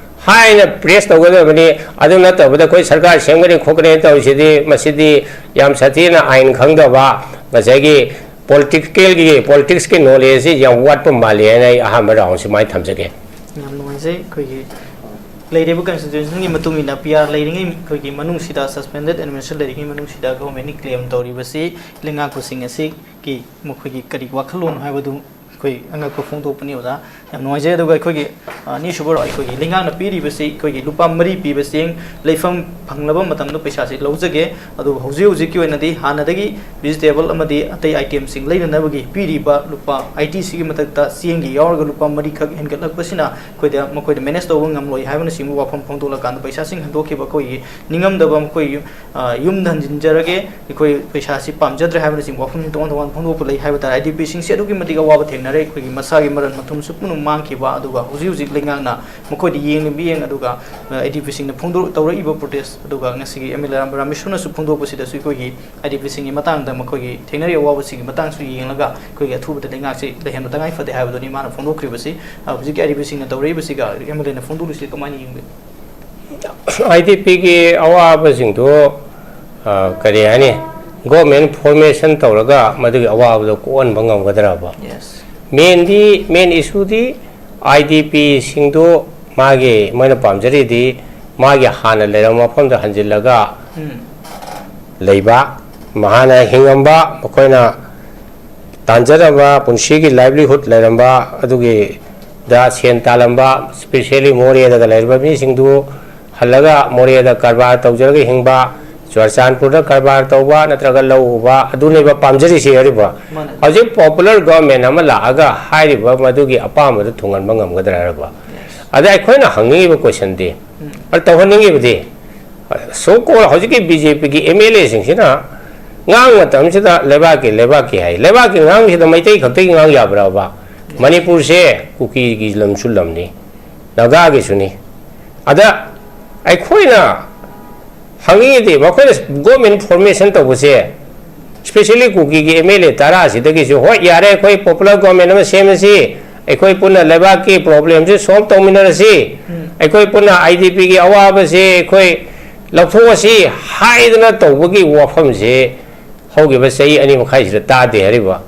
ꯍꯥꯏꯅ press ꯇꯧꯒꯗꯕꯅꯤ꯫ ꯑꯗꯨ ꯅꯠꯇꯕꯗ ꯑꯩꯈꯣꯏ ꯁꯔꯀꯥꯔ ꯁꯦꯝꯒꯅꯤ ꯈꯣꯠꯀꯅꯤ ꯇꯧꯔꯤꯁꯤꯗꯤ, ꯃꯁꯤꯗꯤ ꯌꯥꯝ ꯁꯥꯊꯤꯅ ꯑꯥꯏꯟ ꯈꯪꯗꯕ, ꯉꯁꯥꯏꯒꯤ political ꯒꯤ, politics ꯀꯤ knowledge ꯁꯤ ꯌꯥꯝ ꯋꯥꯠꯄ ꯃꯥꯜꯂꯤ ꯍꯥꯏꯅ ꯑꯩ ꯑꯍꯥꯟꯕ round ꯁꯨꯃꯥꯏꯅ ꯊꯝꯖꯒꯦ꯫ ꯌꯥꯝ ꯅꯨꯡꯉꯥꯏꯖꯩ꯫ ꯑꯩꯈꯣꯏꯒꯤ ꯂꯩꯔꯤꯕ constitution ꯒꯤ ꯃꯇꯨꯡ ꯏꯟꯅ P R ꯂꯩꯔꯤꯉꯩ, ꯑꯩꯈꯣꯏꯒꯤ ꯃꯅꯨꯡꯁꯤꯗ, suspended administration ꯂꯩꯔꯤꯉꯩ ꯃꯅꯨꯡꯁꯤꯗ government ꯅ claim ꯇꯧꯔꯤꯕꯁꯤ ꯂꯩꯉꯥꯛꯄꯁꯤꯡ ꯑꯁꯤꯒꯤ ꯃꯈꯣꯏꯒꯤ ꯀꯔꯤ ꯋꯥꯈꯜꯂꯣꯟ ꯍꯥꯏꯕꯗꯨ ꯑꯩꯈꯣꯏ ꯑꯉꯛꯄ ꯐꯣꯡꯗꯣꯛꯄꯅꯤ, ꯑꯣꯖꯥ꯫ ꯌꯥꯝ ꯅꯨꯡꯉꯥꯏꯖꯩ꯫ ꯑꯗꯨꯒ ꯑꯩꯈꯣꯏꯒꯤ, ꯑ, ꯑꯅꯤꯁꯨꯕ ꯑꯩꯈꯣꯏꯒꯤ ꯂꯩꯉꯥꯛꯅ ꯄꯤꯔꯤꯕꯁꯤ ꯑꯩꯈꯣꯏꯒꯤ ꯂꯨꯄꯥ ꯃꯔꯤ ꯄꯤꯕ ꯆꯦꯡ, ꯂꯩꯐꯝ ꯐꯪꯂꯕ ꯃꯇꯝꯗ ꯄꯩꯁꯥꯁꯤ ꯂꯧꯖꯒꯦ꯫ ꯑꯗꯨꯕꯨ ꯍꯧꯖꯤꯛ ꯍꯧꯖꯤꯛꯀꯤ ꯑꯣꯏꯅꯗꯤ ꯍꯥꯟꯅꯗꯒꯤ vegetable ꯑꯃꯗꯤ ꯑꯇꯩ item ꯁꯤꯡ ꯂꯩꯅꯅꯕꯒꯤ ꯄꯤꯔꯤꯕ ꯂꯨꯄꯥ eighty ꯁꯤꯒꯤ ꯃꯊꯛꯇ ꯆꯦꯡꯒꯤ ꯌꯥꯎꯔꯒ ꯂꯨꯄꯥ ꯃꯔꯤꯈꯛ ꯍꯦꯟꯒꯠꯂꯛꯄꯁꯤꯅ ꯑꯩꯈꯣꯏꯗ, ꯃꯈꯣꯏꯗ manage ꯇꯧꯕ ꯉꯝꯂꯣꯏ ꯍꯥꯏꯕꯅꯆꯤꯡꯕ ꯋꯥꯐꯝ ꯐꯣꯡꯗꯣꯛꯂꯀꯥꯟꯗ ꯄꯩꯁꯥꯁꯤꯡ ꯍꯟꯗꯣꯛꯈꯤꯕ ꯑꯩꯈꯣꯏꯒꯤ ꯅꯤꯡꯉꯝꯗꯕ, ꯃꯈꯣꯏꯒꯤ, ꯑ, ꯌꯨꯝꯗ ꯍꯟꯖꯤꯟꯖꯔꯒꯦ, ꯑꯩꯈꯣꯏ ꯄꯩꯁꯥꯁꯤ ꯄꯥꯝꯖꯗ꯭ꯔꯦ ꯍꯥꯏꯕꯅꯆꯤꯡꯕ ꯋꯥꯐꯝꯁꯤꯡ ꯇꯣꯉꯥꯟ ꯇꯣꯉꯥꯟꯕ ꯐꯣꯡꯗꯣꯛꯄ ꯂꯩ ꯍꯥꯏꯕ ꯇꯥꯔꯦ꯫ I D P ꯁꯤꯡꯁꯤ ꯑꯗꯨꯛꯀꯤ ꯃꯇꯤꯛ ꯑꯋꯥꯕ ꯊꯦꯡꯅꯔꯦ꯫ ꯑꯩꯈꯣꯏꯒꯤ ꯃꯁꯥꯒꯤ ꯃꯔꯟ ꯃꯊꯨꯝꯁꯨ ꯄꯨꯝꯅꯃꯛ ꯃꯥꯡꯈꯤꯕ, ꯑꯗꯨꯒ ꯍꯧꯖꯤꯛ ꯍꯧꯖꯤꯛ ꯂꯩꯉꯥꯛꯅ ꯃꯈꯣꯏꯗ ꯌꯦꯡꯂꯤꯕ ꯃꯤꯠꯌꯦꯡ, ꯑꯗꯨꯒ, ꯑ, I D P ꯁꯤꯡꯅ ꯐꯣꯡꯗꯣꯛ-, ꯇꯧꯔꯛꯏꯕ protest, ꯑꯗꯨꯒ ꯉꯁꯤꯒꯤ M L A ꯔꯥꯝ-, ꯔꯥꯃꯦꯁꯣꯔꯅꯁꯨ ꯐꯣꯡꯗꯣꯛꯄꯁꯤꯗꯁꯨ ꯑꯩꯈꯣꯏꯒꯤ I D P ꯁꯤꯡꯒꯤ ꯃꯇꯥꯡꯗ, ꯃꯈꯣꯏꯒꯤ ꯊꯦꯡꯅꯔꯤꯕ ꯑꯋꯥꯕꯁꯤꯒꯤ ꯃꯇꯥꯡꯁꯨ ꯌꯦꯡꯂꯒ ꯑꯩꯈꯣꯏꯒꯤ ꯑꯊꯨꯕꯗ ꯂꯩꯉꯥꯛꯁꯤ ꯂꯩꯍꯟꯕ ꯇꯉꯥꯏ ꯐꯗꯦ ꯍꯥꯏꯕꯗꯨꯅꯤ ꯃꯥꯅ ꯐꯣꯡꯗꯣꯛꯈ꯭ꯔꯤꯕꯁꯤ꯫ ꯑ, ꯍꯧꯖꯤꯛꯀꯤ I D P ꯁꯤꯡꯅ ꯇꯧꯔꯛꯏꯕꯁꯤꯒ M L A ꯅ ꯐꯣꯡꯗꯣꯛꯂꯤꯁꯤ ꯀꯃꯥꯏꯅ ꯌꯦꯡꯕꯤ? I D P ꯒꯤ ꯑꯋꯥꯕꯁꯤꯡꯗꯨ, ꯑ, ꯀꯔꯤ ꯍꯥꯏꯅꯤ, government formation ꯇꯧꯔꯒ ꯃꯗꯨꯒꯤ ꯑꯋꯥꯕꯗꯣ ꯀꯣꯛꯍꯟꯕ ꯉꯝꯒꯗ꯭ꯔꯕ? Yes. Main D, main issue D I D P ꯁꯤꯡꯗꯨ ꯃꯥꯒꯤ, ꯃꯣꯏꯅ ꯄꯥꯝꯖꯔꯤꯗꯤ ꯃꯥꯒꯤ ꯍꯥꯟꯅ ꯂꯩꯔꯝꯕ ꯃꯐꯝꯗ ꯍꯟꯖꯤꯜꯂꯒ ꯎꯝ꯫ ꯂꯩꯕ, ꯃꯍꯥꯛꯅ ꯍꯤꯡꯉꯝꯕ, ꯃꯈꯣꯏꯅ ꯇꯥꯟꯖꯔꯝꯕ, ꯄꯨꯟꯁꯤꯒꯤ livelihood ꯂꯩꯔꯝꯕ, ꯑꯗꯨꯒꯤꯗ ꯁꯦꯟ ꯇꯥꯜꯂꯝꯕ, specially ꯃꯣꯔꯦꯗꯒ ꯂꯩꯔꯤꯕ ꯃꯤꯁꯤꯡꯗꯨ ꯍꯜꯂꯒ ꯃꯣꯔꯦꯗ ꯀꯔꯕꯥꯔ ꯇꯧꯖꯔꯒ ꯍꯤꯡꯕ, ꯆꯨꯔꯆꯥꯟꯄꯨꯔꯗ ꯀꯔꯕꯥꯔ ꯇꯧꯕ ꯅꯠꯇ꯭ꯔꯒ ꯂꯧ ꯎꯕ, ꯑꯗꯨꯅꯦꯕ ꯄꯥꯝꯖꯔꯤꯁꯦ꯫ ꯍꯥꯏꯔꯤꯕ ꯃꯥꯅꯦ꯫ ꯍꯧꯖꯤꯛ popular government ꯑꯃ ꯂꯥꯛꯑꯒ ꯍꯥꯏꯔꯤꯕ ꯃꯗꯨꯒꯤ ꯑꯄꯥꯝꯕꯗꯨ ꯊꯨꯡꯍꯟꯕ ꯉꯝꯒꯗ꯭ꯔꯥ ꯍꯥꯏꯔꯤꯕ? ꯑꯗ ꯑꯩꯈꯣꯏꯅ ꯍꯪꯅꯤꯡꯉꯤꯕ question ꯗꯤ, ꯎꯝ꯫ ꯑꯗ ꯇꯧꯍꯟꯅꯤꯡꯉꯤꯕꯗꯤ, so called ꯍꯧꯖꯤꯛꯀꯤ B J P ꯒꯤ M L A ꯁꯤꯡꯁꯤꯅ ꯉꯥꯡꯕ ꯃꯇꯝꯁꯤꯗ ꯂꯩꯕꯥꯛꯀꯤ, ꯂꯩꯕꯥꯛꯀꯤ ꯍꯥꯏ꯫ ꯂꯩꯕꯥꯛꯀꯤ ꯉꯥꯡꯕꯁꯤꯗ ꯃꯩꯇꯩ ꯈꯛꯇꯒꯤ ꯉꯥꯡ ꯌꯥꯕ꯭ꯔꯕ? ꯃꯅꯤꯄꯨꯔꯁꯦ ꯀꯨꯀꯤꯒꯤ ꯂꯝꯁꯨ ꯂꯝꯅꯤ, ꯅꯥꯒꯥꯒꯤꯁꯨꯅꯤ꯫ ꯑꯗ ꯑꯩꯈꯣꯏꯅ ꯍꯪꯅꯤꯡꯉꯤꯗꯤ, ꯃꯈꯣꯏꯅ government formation ꯇꯧꯕꯁꯦ, specially ꯀꯨꯀꯤꯒꯤ M L A ꯇꯔꯥꯁꯤꯗꯒꯤꯁꯨ, "ꯍꯣꯏ, ꯌꯥꯔꯦ, ꯑꯩꯈꯣꯏ popular government ꯑꯃ ꯁꯦꯝꯃꯁꯤ, ꯑꯩꯈꯣꯏ ꯄꯨꯟꯅ ꯂꯩꯕꯥꯛꯀꯤ problem ꯁꯤ solve ꯇꯧꯃꯤꯟꯅꯔꯁꯤ, ꯎꯝ꯫ ꯑꯩꯈꯣꯏ ꯄꯨꯟꯅ I D P ꯒꯤ ꯑꯋꯥꯕꯁꯤ ꯑꯩꯈꯣꯏ ꯂꯧꯊꯣꯛꯑꯁꯤ" ꯍꯥꯏꯗꯅ ꯇꯧꯕꯒꯤ ꯋꯥꯐꯝꯁꯤ ꯍꯧꯈꯤꯕ ꯆꯍꯤ ꯑꯅꯤ ꯃꯈꯥꯏꯁꯤꯗ ꯇꯥꯗꯦ꯫ ꯍꯥꯏꯔꯤꯕ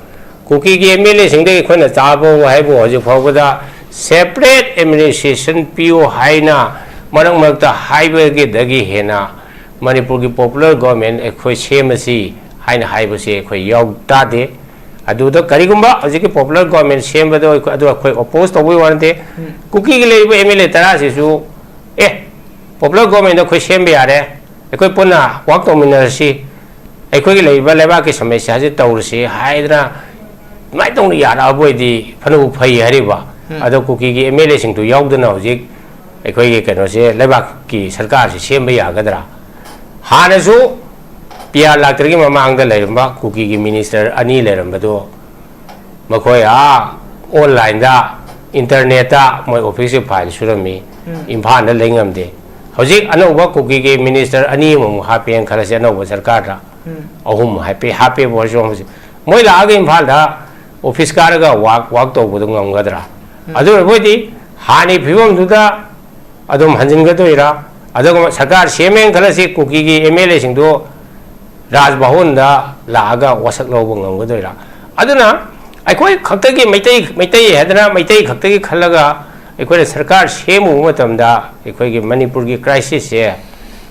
ꯀꯨꯀꯤꯒꯤ M L A ꯁꯤꯡꯗꯒꯤ ꯑꯩꯈꯣꯏꯅ ꯇꯥꯕ ꯍꯥꯏꯕꯨ ꯍꯧꯖꯤꯛ ꯐꯥꯎꯕꯗ separate administration ꯄꯤꯌꯨ ꯍꯥꯏꯅ ꯃꯔꯛ ꯃꯔꯛꯇ ꯍꯥꯏꯕꯒꯤꯗꯒꯤ ꯍꯦꯟꯅ ꯃꯅꯤꯄꯨꯔꯒꯤ popular government ꯑꯩꯈꯣꯏ ꯁꯦꯝꯃꯁꯤ ꯍꯥꯏꯅ ꯍꯥꯏꯕꯁꯦ ꯑꯩꯈꯣꯏ ꯌꯥꯎ ꯇꯥꯗꯦ꯫ ꯑꯗꯨꯗ ꯀꯔꯤꯒꯨꯝꯕ ꯍꯧꯖꯤꯛꯀꯤ popular government ꯁꯦꯝꯕꯗꯣ ꯑꯩꯈꯣꯏ, ꯑꯗꯨ ꯑꯩꯈꯣꯏ oppose ꯇꯧꯕꯒꯤ ꯋꯥ ꯅꯠꯇꯦ꯫ ꯎꯝ꯫ ꯀꯨꯀꯤꯒꯤ ꯂꯩꯔꯤꯕ M L A ꯇꯔꯥꯁꯤꯁꯨ, "A, popular government ꯑꯩꯈꯣꯏ ꯁꯦꯝꯕ ꯌꯥꯔꯦ, ꯑꯩꯈꯣꯏ ꯄꯨꯟꯅ work ꯇꯧꯃꯤꯟꯅꯔꯁꯤ, ꯑꯩꯈꯣꯏꯒꯤ ꯂꯩꯔꯤꯕ ꯂꯩꯕꯥꯛꯀꯤ ꯁꯃꯁ꯭ꯌꯥꯁꯤ ꯇꯧꯔꯁꯤ" ꯍꯥꯏꯗꯅ ꯑꯗꯨꯃꯥꯏꯅ ꯇꯧꯅ ꯌꯥꯔꯛꯑꯕ ꯑꯣꯏꯗꯤ ꯐꯅꯕꯨ ꯐꯩ꯫ ꯍꯥꯏꯔꯤꯕ ꯎꯝ꯫ ꯑꯗꯣ ꯀꯨꯀꯤꯒꯤ M L A ꯁꯤꯡꯗꯨ ꯌꯥꯎꯗꯅ ꯍꯧꯖꯤꯛ ꯑꯩꯈꯣꯏꯒꯤ ꯀꯩꯅꯣꯁꯦ, ꯂꯩꯕꯥꯛꯀꯤ ꯁꯔꯀꯥꯔꯁꯦ ꯁꯦꯝꯕ ꯌꯥꯒꯗ꯭ꯔꯥ? ꯍꯥꯟꯅꯁꯨ P R ꯂꯥꯛꯇ꯭ꯔꯤꯉꯩ ꯃꯃꯥꯡꯗ ꯂꯩꯔꯝꯕ ꯀꯨꯀꯤꯒꯤ minister ꯑꯅꯤ ꯂꯩꯔꯝꯕꯗꯣ, ꯃꯈꯣꯏ ꯑꯥ online ꯗ, internet ꯇ ꯃꯣꯏ office ꯀꯤ file ꯁꯨꯔꯝꯃꯤ꯫ ꯎꯝ꯫ ꯏꯝꯐꯥꯜꯗ ꯂꯩ ꯉꯝꯗꯦ꯫ ꯍꯧꯖꯤꯛ ꯑꯅꯧꯕ ꯀꯨꯀꯤꯒꯤ minister ꯑꯅꯤ ꯑꯃꯃꯨꯛ ꯍꯥꯞꯄꯦꯅ ꯈꯜꯂꯁꯤ, ꯑꯅꯧꯕ ꯁꯔꯀꯥꯔꯗ꯫ ꯎꯝ꯫ ꯑꯍꯨꯝ ꯍꯥꯞꯄꯦ, ꯍꯥꯞꯄꯦꯕꯨ ꯍꯥꯏꯔꯁꯨ ꯍꯧꯖꯤꯛ꯫ ꯃꯣꯏ ꯂꯥꯛꯑꯒ ꯏꯝꯐꯥꯜꯗ office ꯀꯥꯔꯒ work, work ꯇꯧꯕꯗꯣ ꯉꯝꯒꯗ꯭ꯔꯥ? ꯎꯝ꯫ ꯑꯗꯨ ꯑꯣꯏꯔꯕꯣꯏꯗꯤ ꯍꯥꯟꯅꯒꯤ ꯐꯤꯕꯝꯗꯨꯗ ꯑꯗꯨꯝ ꯍꯟꯖꯤꯟꯒꯗꯣꯏꯔꯥ? ꯑꯗꯨꯒ ꯁꯔꯀꯥꯔ ꯁꯦꯝꯃꯦꯅ ꯈꯜꯂꯁꯤ, ꯀꯨꯀꯤꯒꯤ M L A ꯁꯤꯡꯗꯨ ꯔꯥꯖ ꯚꯋꯟꯗ ꯂꯥꯛꯑꯒ ꯋꯥꯁꯛ ꯂꯧꯕ ꯉꯝꯒꯗꯣꯏꯔꯥ? ꯑꯗꯨꯅ ꯑꯩꯈꯣꯏ ꯈꯛꯇꯒꯤ ꯃꯩꯇꯩ, ꯃꯩꯇꯩ ꯍꯥꯏꯗꯅ ꯃꯩꯇꯩ ꯈꯛꯇꯒꯤ ꯈꯜꯂꯒ ꯑꯩꯈꯣꯏꯅ ꯁꯔꯀꯥꯔ ꯁꯦꯝꯃꯨꯕ ꯃꯇꯝꯗ ꯑꯩꯈꯣꯏꯒꯤ ꯃꯅꯤꯄꯨꯔꯒꯤ crisis ꯁꯦ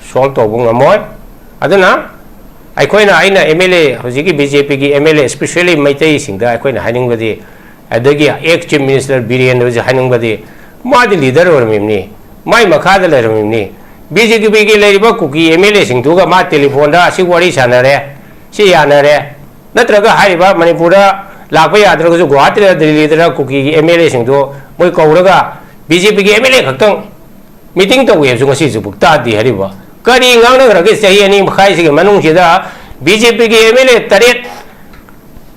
solve ꯇꯧꯕ ꯉꯝꯃꯣꯏ꯫ ꯑꯗꯨꯅ ꯑꯩꯈꯣꯏꯅ, ꯑꯩꯅ MLA, ꯍꯧꯖꯤꯛꯀꯤ BJPꯒꯤ MLA, especially ꯃꯩꯇꯩꯁꯤꯡꯗ ꯑꯩꯈꯣꯏꯅ ꯍꯥꯏꯅꯤꯡꯕꯗꯤ, ꯑꯗꯒꯤ ex Chief Minister ꯕꯤꯔꯦꯟꯗ꯭ꯔꯁꯦ ꯍꯥꯏꯅꯤꯡꯕꯗꯤ, ꯃꯥꯗꯤ leader ꯑꯣꯏꯔꯝꯃꯤꯕꯅꯤ, ꯃꯥꯏ ꯃꯈꯥꯗ ꯂꯩꯔꯝꯃꯤꯕꯅꯤ꯫ BJPꯒꯤ ꯂꯩꯔꯤꯕ ꯀꯨꯀꯤ MLAꯁꯤꯡꯗꯨꯒ ꯃꯥ telephoneꯗ ꯑꯁꯤ ꯋꯥꯔꯤ ꯁꯥꯟꯅꯔꯦ, ꯁꯤ ꯌꯥꯅꯔꯦ, ꯅꯠꯇ꯭ꯔꯒ ꯍꯥꯏꯔꯤꯕ ꯃꯅꯤꯄꯨꯔꯗ ꯂꯥꯛꯄ ꯌꯥꯗ꯭ꯔꯒꯁꯨ ꯒꯨꯋꯥꯍꯥꯇꯤꯗ, ꯗꯤꯜꯂꯤꯗꯔ ꯀꯨꯀꯤꯒꯤ MLAꯁꯤꯡꯗꯣ ꯃꯣꯏ ꯀꯧꯔꯒ BJPꯒꯤ MLA ꯈꯛꯇꯪ meeting ꯇꯧꯋꯦ ꯍꯥꯏꯕꯁꯨ ꯉꯁꯤꯁꯨ ꯇꯥꯗꯦ ꯍꯥꯏꯔꯤꯕ꯫ ꯀꯔꯤ ꯉꯥꯡꯅꯈ꯭ꯔꯒꯦ ꯆꯍꯤ ꯑꯅꯤ ꯃꯈꯥꯏꯁꯤꯒꯤ ꯃꯅꯨꯡꯁꯤꯗ? BJPꯒꯤ MLA ꯇꯔꯦꯠ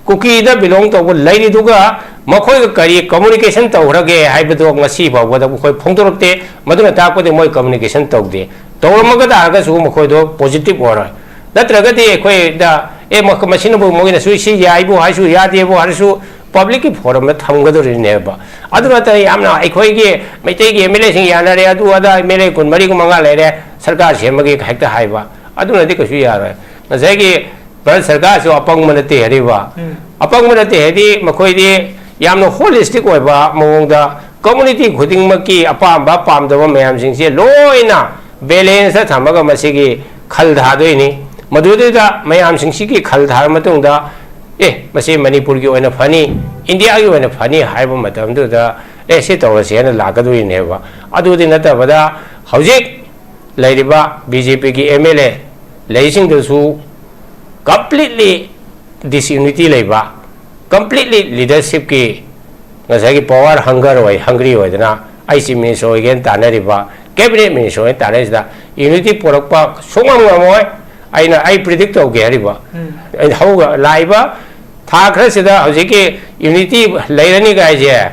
ꯀꯨꯀꯤꯗ belong ꯇꯧꯕ ꯂꯩꯔꯤꯗꯨꯒ ꯃꯈꯣꯏꯒ ꯀꯔꯤ communication ꯇꯧꯈ꯭ꯔꯒꯦ ꯍꯥꯏꯕꯗꯣ ꯉꯁꯤ ꯐꯥꯎꯕꯗ ꯃꯈꯣꯏ ꯐꯣꯡꯗꯣꯔꯛꯇꯦ꯫ ꯃꯗꯨꯅ ꯇꯥꯛꯄꯗꯤ ꯃꯣꯏ communication ꯇꯧꯗꯦ꯫ ꯇꯧꯔꯝꯃꯒ ꯇꯥꯔꯒꯁꯨ ꯃꯈꯣꯏꯗꯣ positive ꯑꯣꯏꯔꯣꯏ꯫ ꯅꯠꯇ꯭ꯔꯒꯗꯤ ꯑꯩꯈꯣꯏꯗ, "ꯑꯦ, ꯃ-, ꯃꯁꯤꯅꯕꯨ ꯃꯣꯏꯅꯁꯨ ꯁꯤ ꯌꯥꯏꯕꯨ ꯍꯥꯏꯁꯨ ꯌꯥꯗꯦꯕꯨ ꯍꯥꯏꯔꯁꯨ publicꯀꯤ forumꯗ ꯊꯝꯒꯗꯧꯔꯤꯅꯦꯕ"꯫ ꯑꯗꯨ ꯅꯠꯇꯅ ꯌꯥꯝꯅ ꯑꯩꯈꯣꯏꯒꯤ ꯃꯩꯇꯩꯒꯤ MLAꯁꯤꯡ ꯌꯥꯅꯔꯦ, ꯑꯗꯨ ꯑꯗꯥ MLA ꯀꯨꯟꯃꯔꯤ ꯀꯨꯟꯃꯉꯥ ꯂꯩꯔꯦ, ꯁꯔꯀꯥꯔ ꯁꯦꯝꯕꯒꯤ ꯍꯦꯛꯇ ꯍꯥꯏꯕ, ꯑꯗꯨꯅꯗꯤ ꯀꯩꯁꯨ ꯌꯥꯔꯣꯏ꯫ ꯉꯁꯥꯏꯒꯤ ꯚꯥꯔꯠ ꯁꯔꯀꯥꯔꯁꯨ ꯑꯄꯪꯕ ꯅꯠꯇꯦ ꯍꯥꯏꯔꯤꯕ꯫ ꯎꯝ꯫ ꯑꯄꯪꯕ ꯅꯠꯇꯦ ꯍꯥꯏꯗꯤ ꯃꯈꯣꯏꯗꯤ ꯌꯥꯝꯅ holistic ꯑꯣꯏꯕ ꯃꯑꯣꯡꯗ community ꯈꯨꯗꯤꯡꯃꯛꯀꯤ ꯑꯄꯥꯝꯕ ꯄꯥꯝꯗꯕ ꯃꯌꯥꯝꯁꯤꯡꯁꯦ ꯂꯣꯏꯅ balanceꯇ ꯊꯝꯃꯒ ꯃꯁꯤꯒꯤ ꯈꯜ ꯊꯥꯗꯣꯏꯅꯤ꯫ ꯃꯗꯨꯗꯩꯗ ꯃꯌꯥꯝꯁꯤꯡꯁꯤꯒꯤ ꯈꯜ ꯊꯥꯔ ꯃꯇꯨꯡꯗ, "ꯑꯦ, ꯃꯁꯤ ꯃꯅꯤꯄꯨꯔꯒꯤ ꯑꯣꯏꯅ ꯐꯅꯤ, ꯏꯟꯗꯤꯌꯥꯒꯤ ꯑꯣꯏꯅ ꯐꯅꯤ" ꯍꯥꯏꯕ ꯃꯇꯝꯗꯨꯗ, "ꯑꯦ, ꯁꯤ ꯇꯧꯔꯁꯦ" ꯍꯥꯏꯅ ꯂꯥꯛꯀꯗꯣꯔꯤꯅꯦꯕ꯫ ꯑꯗꯨꯗꯤ ꯅꯠꯇꯕꯗ ꯍꯧꯖꯤꯛ ꯂꯩꯔꯤꯕ BJPꯒꯤ MLA ꯂꯩꯁꯤꯡꯗꯨꯁꯨ completely disunity ꯂꯩꯕ, completely leadershipꯀꯤ ꯉꯁꯥꯏꯒꯤ power hunger ꯑꯣꯏ, hungry ꯑꯣꯏꯗꯅ, "ꯑꯩ Chief Minister ꯑꯣꯏꯒꯦꯅ ꯇꯥꯟꯅꯔꯤꯕ, cabinet minister ꯑꯣꯏꯅ ꯇꯥꯟꯅꯔꯤꯁꯤꯗ unity ꯄꯨꯔꯛꯄ ꯁꯨꯡꯉꯝ ꯉꯝꯃꯣꯏ"꯫ ꯑꯩꯅ, ꯑꯩ predict ꯇꯧꯒꯦ ꯍꯥꯏꯔꯤꯕ꯫ ꯎꯝ꯫ ꯑꯩꯅ ꯍꯧꯒ-, ꯂꯥꯛꯏꯕ ꯊꯥ ꯈꯔꯁꯤꯗ ꯍꯧꯖꯤꯛꯀꯤ unity ꯂꯩꯔꯅꯤ ꯀꯥꯏꯁꯦ,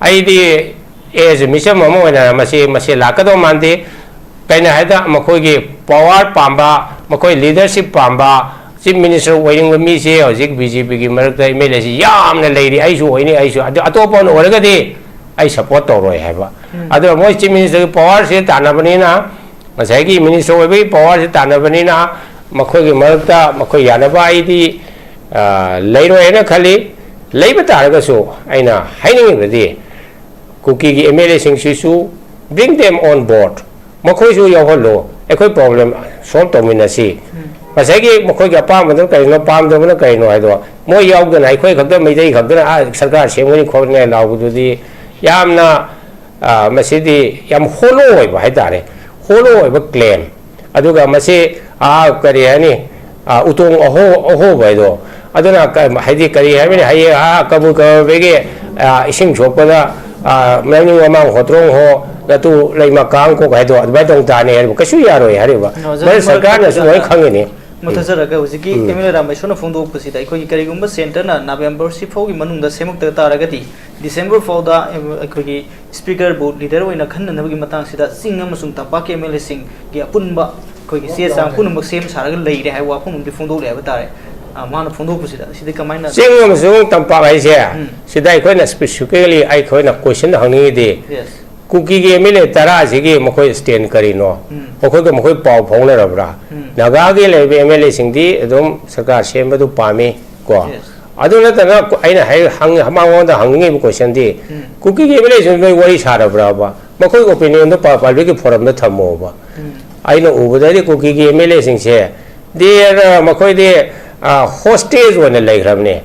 ꯑꯩꯗꯤ as ꯃꯤꯆꯝ ꯑꯃ ꯑꯣꯏꯅ ꯃꯁꯤ, ꯃꯁꯤ ꯂꯥꯛꯀꯗꯧ ꯃꯥꯟꯗꯦ꯫ ꯀꯩꯅꯣ ꯍꯥꯏꯗ ꯃꯈꯣꯏꯒꯤ power ꯄꯥꯝꯕ, ꯃꯈꯣꯏ leadership ꯄꯥꯝꯕ, Chief Minister ꯑꯣꯏꯅꯤꯡꯕ ꯃꯤꯁꯦ ꯍꯧꯖꯤꯛ BJPꯒꯤ ꯃꯔꯛꯇ MLAꯁꯤ ꯌꯥꯝꯅ ꯂꯩꯔꯤ꯫ "ꯑꯩꯁꯨ ꯑꯣꯏꯅꯤ, ꯑꯩꯁꯨ", ꯑꯗꯨ ꯑꯇꯣꯞꯄ ꯑꯃꯅ ꯑꯣꯏꯔꯒꯗꯤ ꯑꯩ support ꯇꯧꯔꯣꯏ ꯍꯥꯏꯕ꯫ ꯎꯝ꯫ ꯑꯗꯨꯅ ꯃꯣꯏ Chief Ministerꯒꯤ powerꯁꯦ ꯇꯥꯟꯅꯕꯅꯤꯅ, ꯉꯁꯥꯏꯒꯤ minister ꯑꯣꯏꯕꯒꯤ powerꯁꯦ ꯇꯥꯟꯅꯕꯅꯤꯅ, ꯃꯈꯣꯏꯒꯤ ꯃꯔꯛꯇ ꯃꯈꯣꯏ ꯌꯥꯅꯕ ꯑꯩꯗꯤ, ꯑ, ꯂꯩꯔꯣꯏ ꯍꯥꯏꯅ ꯈꯜꯂꯤ꯫ ꯂꯩꯕ ꯇꯥꯔꯒꯁꯨ ꯑꯩꯅ ꯍꯥꯏꯅꯤꯡꯉꯤꯕꯗꯤ, ꯀꯨꯀꯤꯒꯤ MLAꯁꯤꯡꯁꯤꯁꯨ bring them on board, ꯃꯈꯣꯏꯁꯨ ꯌꯥꯎꯍꯜꯂꯣ, ꯑꯩꯈꯣꯏ problem solve ꯇꯧꯃꯤꯟꯅꯁꯤ꯫ ꯎꯝ꯫ ꯉꯁꯥꯏꯒꯤ ꯃꯈꯣꯏꯒꯤ ꯑꯄꯥꯝꯕꯗꯨꯅ ꯀꯔꯤꯅꯣ, ꯄꯥꯝꯗꯕꯅ ꯀꯔꯤꯅꯣ ꯍꯥꯏꯗꯣ, ꯃꯣꯏ ꯌꯥꯎꯗꯅ ꯑꯩꯈꯣꯏ ꯈꯛꯇ, ꯃꯩꯇꯩ ꯈꯛꯇꯅ ꯑꯥ ꯁꯔꯀꯥꯔ ꯁꯦꯝꯒꯅꯤ ꯈꯣꯠꯀꯅꯤ ꯍꯥꯏꯅ ꯂꯥꯎꯕꯗꯨꯗꯤ ꯌꯥꯝꯅ, ꯑ, ꯃꯁꯤꯗꯤ ꯌꯥꯝ hollow ꯑꯣꯏꯕ ꯍꯥꯏꯇꯥꯔꯦ, hollow ꯑꯣꯏꯕ claim꯫ ꯑꯗꯨꯒ ꯃꯁꯤ, ꯑ, ꯀꯔꯤ ꯍꯥꯏꯅꯤ, ꯑ, ꯎꯇꯣꯡ ꯑꯍꯣ-, ꯑꯍꯣꯕ ꯍꯥꯏꯗꯣ, ꯑꯗꯨꯅ ꯀ-, ꯍꯥꯏꯗꯤ ꯀꯔꯤ ꯍꯥꯏꯕꯅꯤ, ꯍꯌꯦꯡ ꯑꯥ ꯀꯕꯨ ꯀꯕꯒꯤ, ꯑ, ꯏꯁꯤꯡ ꯁꯣꯛꯄꯗ, ꯑ, ꯃꯅꯤꯡ ꯃꯃꯥꯡ ꯍꯣꯇ꯭ꯔꯣꯡ ꯍꯣ, ꯅꯇꯨ ꯂꯩꯃ ꯀꯥꯡ ꯀꯣꯛ ꯍꯥꯏꯗꯣ ꯑꯗꯨꯃꯥꯏꯅ ꯇꯧ ꯇꯥꯅꯤ ꯍꯥꯏꯕ ꯀꯩꯁꯨ ꯌꯥꯔꯣꯏ ꯍꯥꯏꯔꯤꯕ꯫ ꯑꯣꯖꯥ, ꯃꯔꯝ ꯃꯔꯛ ꯁꯔꯀꯥꯔꯅꯁꯨ ꯂꯣꯏ ꯊꯠꯀꯦ ꯈꯪꯒꯅꯤ꯫ ꯃꯨꯊꯠꯆꯔꯒ, ꯍꯧꯖꯤꯛꯀꯤ ꯎꯝ꯫ ꯑꯦꯝ ꯑꯦꯜ ꯑꯦ ꯔꯥꯃꯦꯁꯣꯔꯅ ꯐꯣꯡꯗꯣꯛꯄꯁꯤꯗ, ꯑꯩꯈꯣꯏꯒꯤ ꯀꯔꯤꯒꯨꯝꯕ ꯁꯦꯟꯇꯔꯅ ꯅꯕꯦꯝꯕꯔ ꯁꯤ ꯐꯥꯎꯒꯤ ꯃꯅꯨꯡꯗ ꯁꯦꯝꯃꯛꯇ ꯇꯥꯔꯒꯗꯤ, ꯗꯤꯁꯦꯝꯕꯔ ꯐꯥꯎꯗ ꯑꯩꯈꯣꯏꯒꯤ ꯁ꯭ꯄꯤꯀꯔꯕꯨ ꯂꯤꯗꯔ ꯑꯣꯏꯅ ꯈꯟꯅꯅꯕꯒꯤ ꯃꯇꯥꯡꯁꯤꯗ ꯆꯤꯡ ꯑꯃꯁꯨꯡ ꯇꯝꯄꯥꯛꯀꯤ ꯑꯦꯝ ꯑꯦꯜ ꯑꯦꯁꯤꯡꯒꯤ ꯑꯄꯨꯟꯕ ꯑꯩꯈꯣꯏꯒꯤ ꯆꯦ ꯆꯥꯡ ꯄꯨꯝꯅꯃꯛ ꯁꯦꯝ ꯁꯥꯔꯒ ꯂꯩꯔꯦ ꯍꯥꯏꯕ ꯋꯥꯐꯝ ꯑꯃꯗꯤ ꯐꯣꯡꯗꯣꯛꯂꯦ ꯍꯥꯏꯕ ꯇꯥꯔꯦ꯫ ꯑ, ꯃꯥꯅ ꯐꯣꯡꯗꯣꯛꯄꯁꯤꯗ, ꯁꯤꯗꯤ ꯀꯃꯥꯏꯅ? ꯆꯤꯡ ꯑꯃꯁꯨꯡ ꯇꯝꯄꯥꯛ ꯍꯥꯏꯁꯦ, ꯎꯝ꯫ ꯁꯤꯗ ꯑꯩꯈꯣꯏꯅ specifically ꯑꯩꯈꯣꯏꯅ question ꯍꯪꯅꯤꯡꯉꯤꯗꯤ, Yes꯫ ꯀꯨꯀꯤꯒꯤ ꯑꯦꯝ ꯑꯦꯜ ꯑꯦ ꯇꯔꯥꯁꯤꯒꯤ ꯃꯈꯣꯏ stand ꯀꯔꯤꯅꯣ? ꯎꯝ꯫ ꯃꯈꯣꯏꯒ ꯃꯈꯣꯏ ꯄꯥꯎ ꯐꯥꯎꯅꯔꯕ꯭ꯔꯥ? ꯎꯝ꯫ ꯅꯥꯒꯥꯒꯤ ꯂꯩꯔꯤꯕ ꯑꯦꯝ ꯑꯦꯜ ꯑꯦꯁꯤꯡꯗꯤ ꯑꯗꯨꯝ ꯁꯔꯀꯥꯔ ꯁꯦꯝꯕꯗꯨ ꯄꯥꯝꯃꯤ ꯀꯣ꯫ Yes꯫ ꯑꯗꯨ ꯅꯠꯇꯅ ꯑꯩꯅ ꯍꯥꯏ-, ꯍꯪ-, ꯃꯉꯣꯟꯗ ꯍꯪꯅꯤꯡꯉꯤꯕ questionꯗꯤ, ꯎꯝ꯫ ꯀꯨꯀꯤꯒꯤ ꯑꯦꯝ ꯑꯦꯜ ꯑꯦꯁꯤꯡ ꯅꯣꯏ ꯋꯥꯔꯤ ꯁꯥꯔꯕ꯭ꯔꯕ? ꯃꯈꯣꯏ opinionꯗꯣ ꯄ-, publicꯀꯤ forumꯗ ꯊꯝꯃꯣꯕ꯫ ꯎꯝ꯫ ꯑꯩꯅ ꯎꯕꯗꯗꯤ ꯀꯨꯀꯤꯒꯤ ꯑꯦꯝ ꯑꯦꯜ ꯑꯦꯁꯤꯡꯁꯦ, they are, ꯃꯈꯣꯏꯗꯤ, ꯑ, hostage ꯑꯣꯏꯅ ꯂꯩꯈ꯭ꯔꯕꯅꯦ꯫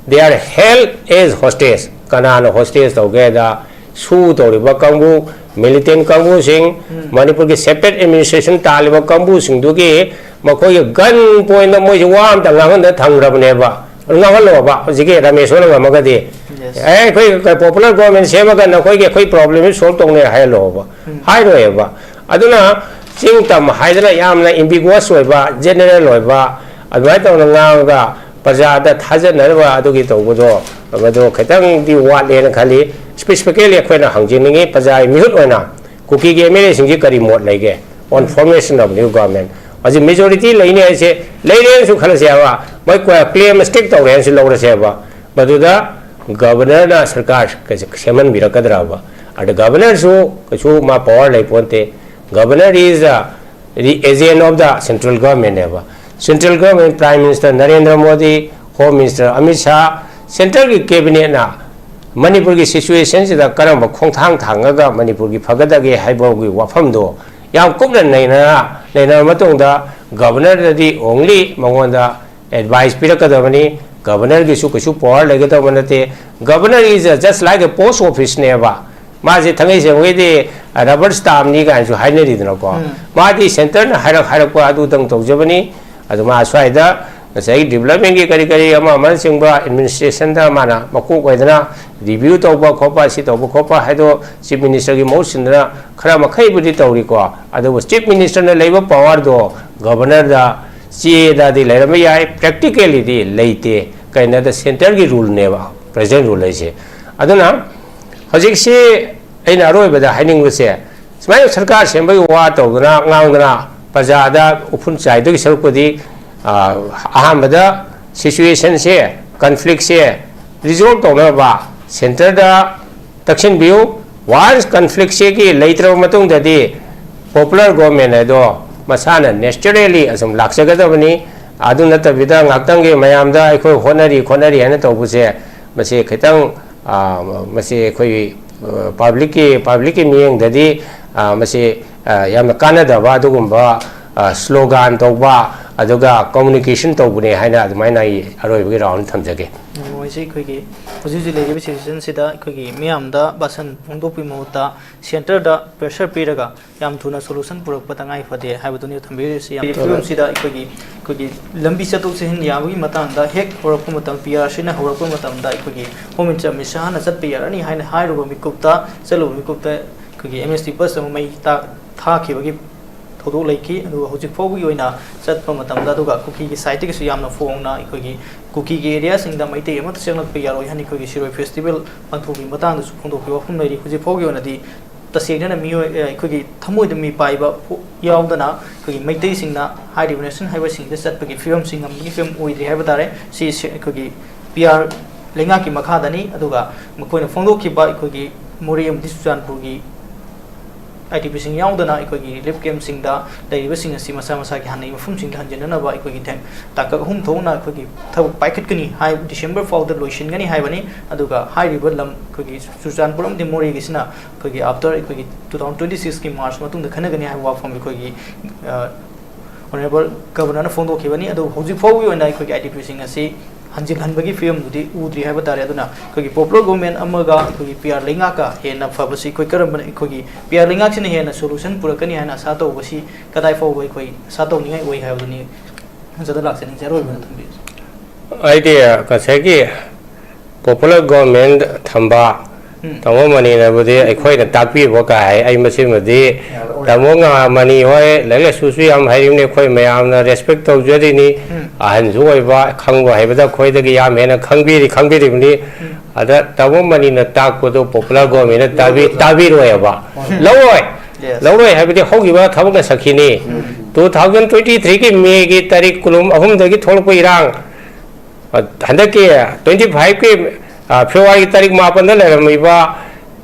They are held as hostage꯫ ꯀꯅꯥꯅ hostage ꯇꯧꯒꯦ ꯍꯥꯏꯗ, ꯁꯨ ꯇꯧꯔꯤꯕ ꯀꯥꯡꯕꯨ, militant ꯀꯥꯡꯕꯨꯁꯤꯡ, ꯎꯝ꯫ ꯃꯅꯤꯄꯨꯔꯒꯤ separate administration ꯇꯥꯜꯂꯤꯕ ꯀꯥꯡꯕꯨꯁꯤꯡꯗꯨꯒꯤ ꯃꯈꯣꯏꯒꯤ gun pointꯇ ꯃꯣꯏꯁꯦ ꯋꯥ ꯑꯝꯇ ꯉꯥꯡꯍꯟꯗ ꯊꯝꯈ꯭ꯔꯕꯅꯦꯕ꯫ ꯉꯥꯡꯍꯜꯂꯣꯕ, ꯍꯧꯖꯤꯛꯀꯤ ꯔꯥꯃꯦꯁꯣꯔꯅ ꯉꯝꯃꯒꯗꯤ꯫ Yes꯫ "ꯑꯦ, ꯑꯩꯈꯣꯏ popular government ꯁꯦꯝꯃꯒ ꯅꯈꯣꯏꯒꯤ ꯑꯩꯈꯣꯏ problemꯁꯤ solve ꯇꯧꯅꯤ" ꯍꯥꯏꯍꯜꯂꯣꯕ꯫ ꯎꯝ꯫ ꯍꯥꯏꯔꯣꯏꯕ꯫ ꯑꯗꯨꯅ ꯆꯤꯡ ꯇꯝ ꯍꯥꯏꯗꯅ ꯌꯥꯝꯅ ambiguous ꯑꯣꯏꯕ, general ꯑꯣꯏꯕ, ꯑꯗꯨꯃꯥꯏꯅ ꯇꯧꯅ ꯉꯥꯡꯉꯒ ꯄ꯭ꯔꯖꯥꯗ ꯊꯥꯖꯅꯅꯕ ꯑꯗꯨꯒꯤ ꯇꯧꯕꯗꯣ, ꯃꯗꯨ ꯈꯤꯇꯪꯗꯤ ꯋꯥꯠꯂꯦꯅ ꯈꯜꯂꯤ꯫ Specifically ꯑꯩꯈꯣꯏꯅ ꯍꯪꯖꯅꯤꯡꯉꯤ, ꯄ꯭ꯔꯖꯥꯒꯤ ꯃꯤꯍꯨꯠ ꯑꯣꯏꯅ ꯀꯨꯀꯤꯒꯤ ꯑꯦꯝ ꯑꯦꯜ ꯑꯦꯁꯤꯡꯁꯤ ꯀꯔꯤ ꯃꯣꯠ ꯂꯩꯒꯦ on formation of new government? ꯍꯧꯖꯤꯛ majority ꯂꯩꯅꯤ ꯍꯥꯏꯁꯦ, ꯂꯩꯔꯦꯅꯁꯨ ꯈꯜꯂꯁꯦꯕ, ꯃꯣꯏ claim stick ꯇꯧꯔꯦꯅꯁꯨ ꯂꯧꯔꯁꯦꯕ, ꯃꯗꯨꯗ governorꯅ ꯁꯔꯀꯥꯔ ꯀꯩꯁꯦ ꯁꯦꯝꯍꯟꯕꯤꯔꯛꯀꯗ꯭ꯔꯕ? ꯑꯗ governorꯁꯨ ꯀꯩꯁꯨ ꯃꯥ power ꯂꯩ ꯄꯣꯟꯇꯦ꯫ Governor is the, the agent of the central governmentꯅꯦꯕ꯫ Central government, Prime Minister Narendra Modi, Home Minister Amit Shah, centreꯒꯤ cabinetꯅ ꯃꯅꯤꯄꯨꯔꯒꯤ situationꯁꯤꯗ ꯀꯔꯝꯕ ꯈꯣꯡꯊꯥꯡ ꯊꯥꯡꯉꯒ ꯃꯅꯤꯄꯨꯔꯒꯤ ꯐꯒꯗꯒꯦ ꯍꯥꯏꯕꯒꯤ ꯋꯥꯐꯝꯗꯣ ꯌꯥꯝ ꯀꯨꯞꯅ ꯅꯩꯅꯅ ꯂꯩꯅꯔꯕ ꯃꯇꯨꯡꯗ, ꯒꯕꯔꯅꯔꯗꯗꯤ only ꯃꯉꯣꯟꯗ advice ꯄꯤꯔꯛꯀꯗꯕꯅꯤ꯫ ꯒꯕꯔꯅꯔꯒꯤꯁꯨ ꯀꯩꯁꯨ power ꯂꯩꯒꯗꯕ ꯅꯠꯇꯦ꯫ Governor is just like a post officeꯅꯦꯕ꯫ ꯃꯥꯁꯦ ꯊꯥꯡꯒꯩ ꯁꯦꯡꯕꯒꯤꯗꯤ rubber stampꯅꯤ ꯀꯥꯏꯅꯁꯨ ꯍꯥꯏꯅꯔꯤꯗꯅꯀꯣ꯫ ꯎꯝ꯫ ꯃꯥꯗꯤ centreꯅ ꯍꯥꯏꯔꯛ ꯍꯥꯏꯔꯛꯄ ꯑꯗꯨꯗꯪ ꯇꯧꯖꯕꯅꯤ꯫ ꯑꯗꯨ ꯃꯥ ꯁ꯭ꯋꯥꯏꯗ ꯉꯁꯥꯏꯒꯤ developmentꯀꯤ ꯀꯔꯤ ꯀꯔꯤ ꯑꯃ ꯑꯃꯅꯆꯤꯡꯕ administrationꯗ ꯃꯥꯅ ꯃꯀꯣꯛ ꯑꯣꯏꯗꯅ review ꯇꯧꯕ ꯈꯣꯠꯄ, ꯁꯤ ꯇꯧꯕ ꯈꯣꯠꯄ ꯍꯥꯏꯗꯣ Chief Ministerꯒꯤ ꯃꯍꯨꯠ ꯁꯤꯟꯗꯅ ꯈꯔ ꯃꯈꯩꯕꯨꯗꯤ ꯇꯧꯔꯤꯀꯣ꯫ ꯑꯗꯨꯕꯨ Chief Ministerꯅ ꯂꯩꯕ powerꯗꯣ governorꯗ, ꯆꯦꯗꯗꯤ ꯂꯩꯔꯝꯕ ꯌꯥꯏ, practicallyꯗꯤ ꯂꯩꯇꯦ꯫ ꯀꯩꯅꯣꯗ centreꯒꯤ ruleꯅꯦꯕ present rule ꯍꯥꯏꯁꯦ꯫ ꯑꯗꯨꯅ ꯍꯧꯖꯤꯛꯁꯤ ꯑꯩꯅ ꯑꯔꯣꯏꯕꯗ ꯍꯥꯏꯅꯤꯡꯕꯁꯦ, ꯁꯨꯃꯥꯏꯅ ꯁꯔꯀꯥꯔ ꯁꯦꯝꯕꯒꯤ ꯋꯥ ꯇꯧꯗꯅ ꯉꯥꯡꯗꯅ ꯄ꯭ꯔꯖꯥꯗ ꯎꯐꯨꯟ ꯆꯥꯏꯗꯣꯏꯒꯤ ꯁꯔꯨꯛꯄꯨꯗꯤ, ꯑ, ꯑꯍꯥꯟꯕꯗ situationꯁꯦ, conflictꯁꯦ resolve ꯇꯧꯅꯕ centreꯗ ꯇꯛꯁꯤꯟꯕꯤꯌꯨ꯫ Once conflictꯁꯤꯒꯤ ꯂꯩꯇ꯭ꯔꯕ ꯃꯇꯨꯡꯗꯗꯤ popular government ꯍꯥꯏꯗꯣ ꯃꯁꯥꯅ naturally ꯑꯁꯨꯝ ꯂꯥꯛꯆꯒꯗꯕꯅꯤ꯫ ꯑꯗꯨ ꯅꯠꯇꯕꯤꯗ ꯉꯥꯛꯇꯪꯒꯤ ꯃꯌꯥꯝꯗ ꯑꯩꯈꯣꯏ ꯍꯣꯠꯅꯔꯤ ꯈꯣꯠꯅꯔꯤ ꯍꯥꯏꯅ ꯇꯧꯕꯁꯦ, ꯃꯁꯤ ꯈꯤꯇꯪ, ꯑ, ꯃꯁꯤ ꯑꯩꯈꯣꯏ, ꯑ, publicꯀꯤ, publicꯀꯤ ꯃꯤꯠꯌꯦꯡꯗꯗꯤ, ꯑ, ꯃꯁꯤ, ꯑ, ꯌꯥꯝꯅ ꯀꯥꯟꯅꯗꯕ ꯑꯗꯨꯒꯨꯝꯕ, ꯑ, slogan ꯇꯧꯕ ꯑꯗꯨꯒ communication ꯇꯧꯕꯅꯦ ꯍꯥꯏꯅ ꯑꯗꯨꯃꯥꯏꯅ ꯑꯩ ꯑꯔꯣꯏꯕꯒꯤ round ꯊꯝꯖꯒꯦ꯫ ꯃꯣꯏꯁꯤ ꯑꯩꯈꯣꯏꯒꯤ ꯍꯧꯖꯤꯛ ꯍꯧꯖꯤꯛ ꯂꯩꯔꯤꯕ situationꯁꯤꯗ ꯑꯩꯈꯣꯏꯒꯤ ꯃꯤꯌꯥꯝꯗ ꯕꯥꯁꯟ ꯐꯣꯡꯗꯣꯛꯄꯒꯤ ꯃꯍꯨꯠꯇ centreꯗ pressure ꯄꯤꯔꯒ ꯌꯥꯝ ꯊꯨꯅ solution ꯄꯨꯔꯛꯄ ꯇꯉꯥꯏ ꯐꯗꯦ ꯍꯥꯏꯕꯗꯨꯅꯤ ꯊꯝꯕꯤꯔꯤꯁꯤ꯫ ꯌꯥꯝ ꯐꯤꯕꯝꯁꯤꯗ ꯑꯩꯈꯣꯏꯒꯤ, ꯑꯩꯈꯣꯏꯒꯤ ꯂꯝꯕꯤ ꯆꯠꯊꯣꯛ ꯆꯠꯁꯤꯟ ꯌꯥꯕꯒꯤ ꯃꯇꯥꯡꯗ ꯍꯦꯛ ꯍꯧꯔꯛꯄ ꯃꯇꯝ, PRCꯅ ꯍꯧꯔꯛꯄ ꯃꯇꯝꯗ ꯑꯩꯈꯣꯏꯒꯤ Home Minister ꯑꯃꯤꯠ ꯁꯥꯍꯅ ꯆꯠꯄ ꯌꯥꯔꯅꯤ ꯍꯥꯏꯅ ꯍꯥꯏꯔꯨꯕ ꯃꯤꯀꯨꯞꯇ, ꯆꯠꯂꯨꯕ ꯃꯤꯀꯨꯞꯇ ꯑꯩꯈꯣꯏꯒꯤ MST bus ꯑꯃ ꯃꯩ ꯇꯥ-, ꯊꯥꯈꯤꯕꯒꯤ ꯊꯧꯗꯣꯛ ꯂꯩꯈꯤ꯫ ꯑꯗꯨꯒ ꯍꯧꯖꯤꯛ ꯐꯥꯎꯕꯒꯤ ꯑꯣꯏꯅ ꯆꯠꯄ ꯃꯇꯝꯗ, ꯑꯗꯨꯒ ꯀꯨꯀꯤꯒꯤ sideꯇꯒꯤꯁꯨ ꯌꯥꯝꯅ ꯐꯣꯡꯅ ꯑꯩꯈꯣꯏꯒꯤ ꯀꯨꯀꯤꯒꯤ areaꯁꯤꯡꯗ ꯃꯩꯇꯩ ꯑꯃꯠꯇ ꯆꯪꯂꯛꯄ ꯌꯥꯔꯣꯏ ꯍꯥꯏꯅ ꯑꯩꯈꯣꯏꯒꯤ ꯁꯤꯔꯣꯏ festival ꯄꯥꯡꯊꯣꯛꯄꯒꯤ ꯃꯇꯥꯡꯗꯁꯨ ꯐꯣꯡꯗꯣꯛꯈꯤꯕ ꯋꯥꯐꯝ ꯂꯩꯔꯤ꯫ ꯍꯧꯖꯤꯛ ꯐꯥꯎꯒꯤ ꯑꯣꯏꯅꯗꯤ ꯇꯁꯦꯡꯅ ꯃꯤꯑꯣꯏ, ꯑ, ꯑꯩꯈꯣꯏꯒꯤ ꯊꯃꯣꯏꯗ ꯃꯤꯄꯥꯏꯕ ꯄꯣ-, ꯌꯥꯎꯗꯅ ꯑꯩꯈꯣꯏꯒꯤ ꯃꯩꯇꯩꯁꯤꯡꯅ ꯍꯥꯏꯔꯤꯕ nation highwayꯁꯤꯡꯗ ꯆꯠꯄꯒꯤ ꯐꯤꯕꯝꯁꯤ ꯉꯝꯕꯒꯤ ꯐꯤꯕꯝ ꯑꯣꯏꯗ꯭ꯔꯤ ꯍꯥꯏꯕ ꯇꯥꯔꯦ꯫ ꯁꯤ, ꯁꯤ ꯑꯩꯈꯣꯏꯒꯤ PR ꯂꯩꯉꯥꯛꯀꯤ ꯃꯈꯥꯗꯅꯤ꯫ ꯑꯗꯨꯒ ꯃꯈꯣꯏꯅ ꯐꯣꯡꯗꯣꯛꯈꯤꯕ ꯑꯩꯈꯣꯏꯒꯤ ꯃꯣꯔꯦ ꯑꯃꯗꯤ ꯆꯨꯔꯆꯥꯟꯄꯨꯔꯒꯤ ꯑꯥꯏ ꯗꯤ ꯄꯤꯁꯤꯡ ꯌꯥꯎꯗꯅ ꯑꯩꯈꯣꯏꯒꯤ ꯔꯤꯂꯤꯐ ꯀꯦꯝꯞꯁꯤꯡꯗ ꯂꯩꯔꯤꯕꯁꯤꯡ ꯑꯁꯤ ꯃꯁꯥ ꯃꯁꯥꯒꯤ ꯍꯥꯟꯅꯒꯤ ꯃꯐꯝꯁꯤꯡꯗ ꯍꯟꯖꯤꯟꯅꯅꯕ ꯑꯩꯈꯣꯏꯒꯤ ꯊꯦꯡ-, ꯇꯥꯡꯀꯛ ꯑꯍꯨꯝ ꯊꯣꯛꯅ ꯑꯩꯈꯣꯏꯒꯤ ꯊꯕꯛ ꯄꯥꯏꯈꯠꯀꯅꯤ ꯍꯥꯏ, ꯗꯤꯁꯦꯝꯕꯔ ꯐꯥꯎꯗ ꯂꯣꯏꯁꯤꯟꯒꯅꯤ ꯍꯥꯏꯕꯅꯤ꯫ ꯑꯗꯨꯒ ꯍꯥꯏꯔꯤꯕ ꯂꯝ ꯑꯩꯈꯣꯏꯒꯤ ꯆꯨꯔꯆꯥꯟꯄꯨꯔ ꯑꯃꯗꯤ ꯃꯣꯔꯦꯒꯤꯁꯤꯅ ꯑꯩꯈꯣꯏꯒꯤ after ꯑꯩꯈꯣꯏꯒꯤ two thousand twenty sixꯀꯤ ꯃꯥꯔꯆ ꯃꯇꯨꯡꯗ ꯈꯟꯅꯒꯅꯤ ꯍꯥꯏꯕ ꯋꯥꯐꯝ ꯑꯩꯈꯣꯏꯒꯤ, ꯑ, ꯑꯣꯅꯔꯦꯕꯜ ꯒꯕꯔꯅꯔꯅ ꯐꯣꯡꯗꯣꯛꯈꯤꯕꯅꯤ꯫ ꯑꯗꯨꯕꯨ ꯍꯧꯖꯤꯛ ꯐꯥꯎꯕꯒꯤ ꯑꯣꯏꯅ ꯑꯩꯈꯣꯏꯒꯤ ꯑꯥꯏ ꯗꯤ ꯄꯤꯁꯤꯡ ꯑꯁꯤ ꯍꯟꯖꯤꯜꯍꯟꯕꯒꯤ ꯐꯤꯕꯝꯗꯨꯗꯤ ꯎꯗ꯭ꯔꯤ ꯍꯥꯏꯕ ꯇꯥꯔꯦ꯫ ꯑꯗꯨꯅ ꯑꯩꯈꯣꯏꯒꯤ ꯄꯣꯄꯨꯂꯔ ꯒꯣꯚꯔꯟꯃꯦꯟꯠ ꯑꯃꯒ ꯑꯩꯈꯣꯏꯒꯤ ꯄꯤ ꯑꯥꯔ ꯂꯩꯉꯥꯛꯀ ꯍꯦꯟꯅ ꯐꯕꯁꯤ ꯑꯩꯈꯣꯏ ꯀꯔꯝꯕꯅ, ꯑꯩꯈꯣꯏꯒꯤ ꯄꯤ ꯑꯥꯔ ꯂꯩꯉꯥꯛꯁꯤꯅ ꯍꯦꯟꯅ ꯁꯣꯂꯨꯁꯟ ꯄꯨꯔꯛꯀꯅꯤ ꯍꯥꯏꯅ ꯑꯁꯥ ꯇꯧꯕꯁꯤ ꯀꯗꯥꯏ ꯐꯥꯎꯕ ꯑꯩꯈꯣꯏ ꯑꯁꯥ ꯇꯧꯅꯤꯡꯉꯥꯏ ꯑꯣꯏ ꯍꯥꯏꯕꯗꯨꯅꯤ ꯁꯟꯖꯗ ꯂꯥꯛꯆꯅꯤꯡꯖꯩ꯫ ꯑꯔꯣꯏꯕꯗ ꯊꯝꯕꯤꯌꯨ꯫ ꯑꯩꯗꯤ ꯉꯁꯥꯏꯒꯤ ꯄꯣꯄꯨꯂꯔ ꯒꯣꯚꯔꯟꯃꯦꯟꯠ ꯊꯝꯕ ꯎꯝ꯫ ꯇꯥꯃꯣ ꯃꯅꯤꯅꯕꯨꯗꯤ ꯑꯩꯈꯣꯏꯅ ꯇꯥꯛꯄꯤꯕ ꯀꯥꯏ, ꯑꯩ ꯃꯁꯤꯃꯗꯤ ꯌꯥꯔꯣꯏ꯫ ꯇꯥꯃꯣ ꯉꯥ-, ꯃꯅꯤ ꯍꯣꯏ ꯂꯥꯏꯔꯤꯛ ꯂꯥꯏꯁꯨꯁꯨ ꯌꯥꯝ ꯍꯩꯔꯤꯕꯅꯤ, ꯑꯩꯈꯣꯏ ꯃꯌꯥꯝꯅ ꯔꯦꯁꯄꯦꯛ ꯇꯧꯖꯔꯤꯅꯤ꯫ ꯎꯝ꯫ ꯑꯍꯟꯁꯨ ꯑꯣꯏꯕ, ꯈꯪꯕ ꯍꯩꯕꯗ ꯑꯩꯈꯣꯏꯗꯒꯤ ꯌꯥꯝ ꯍꯦꯟꯅ ꯈꯪꯕꯤꯔꯤ, ꯈꯪꯕꯤꯔꯤꯕꯅꯤ꯫ ꯎꯝ꯫ ꯑꯗ ꯇꯥꯃꯣ ꯃꯅꯤꯅ ꯇꯥꯛꯄꯗꯣ ꯄꯣꯄꯨꯂꯔ ꯒꯣꯚꯔꯟꯃꯦꯟꯠꯅ ꯇꯥꯕꯤ-, ꯇꯥꯕꯤꯔꯣꯏꯕ꯫ ꯎꯝ꯫ ꯂꯧꯔꯣꯏ꯫ Yes꯫ ꯂꯧꯔꯣꯏ ꯍꯥꯏꯕꯗꯤ ꯍꯧꯈꯤꯕ ꯊꯕꯛꯅ ꯁꯛꯈꯤꯅꯤ꯫ ꯎꯝ꯫ Two thousand twenty threeꯒꯤ ꯃꯦꯒꯤ ꯇꯥꯔꯤꯛ ꯀꯨꯟ ꯑꯍꯨꯝꯗꯒꯤ ꯊꯣꯛꯂꯛꯄ ꯏꯔꯥꯡ, ꯑ, ꯍꯟꯗꯛꯀꯤ twenty fiveꯀꯤ, ꯑ, ꯐꯦꯕ꯭ꯔꯨꯋꯥꯔꯤꯒꯤ ꯇꯥꯔꯤꯛ ꯃꯥꯄꯟꯗ ꯂꯩꯔꯝꯃꯤꯕ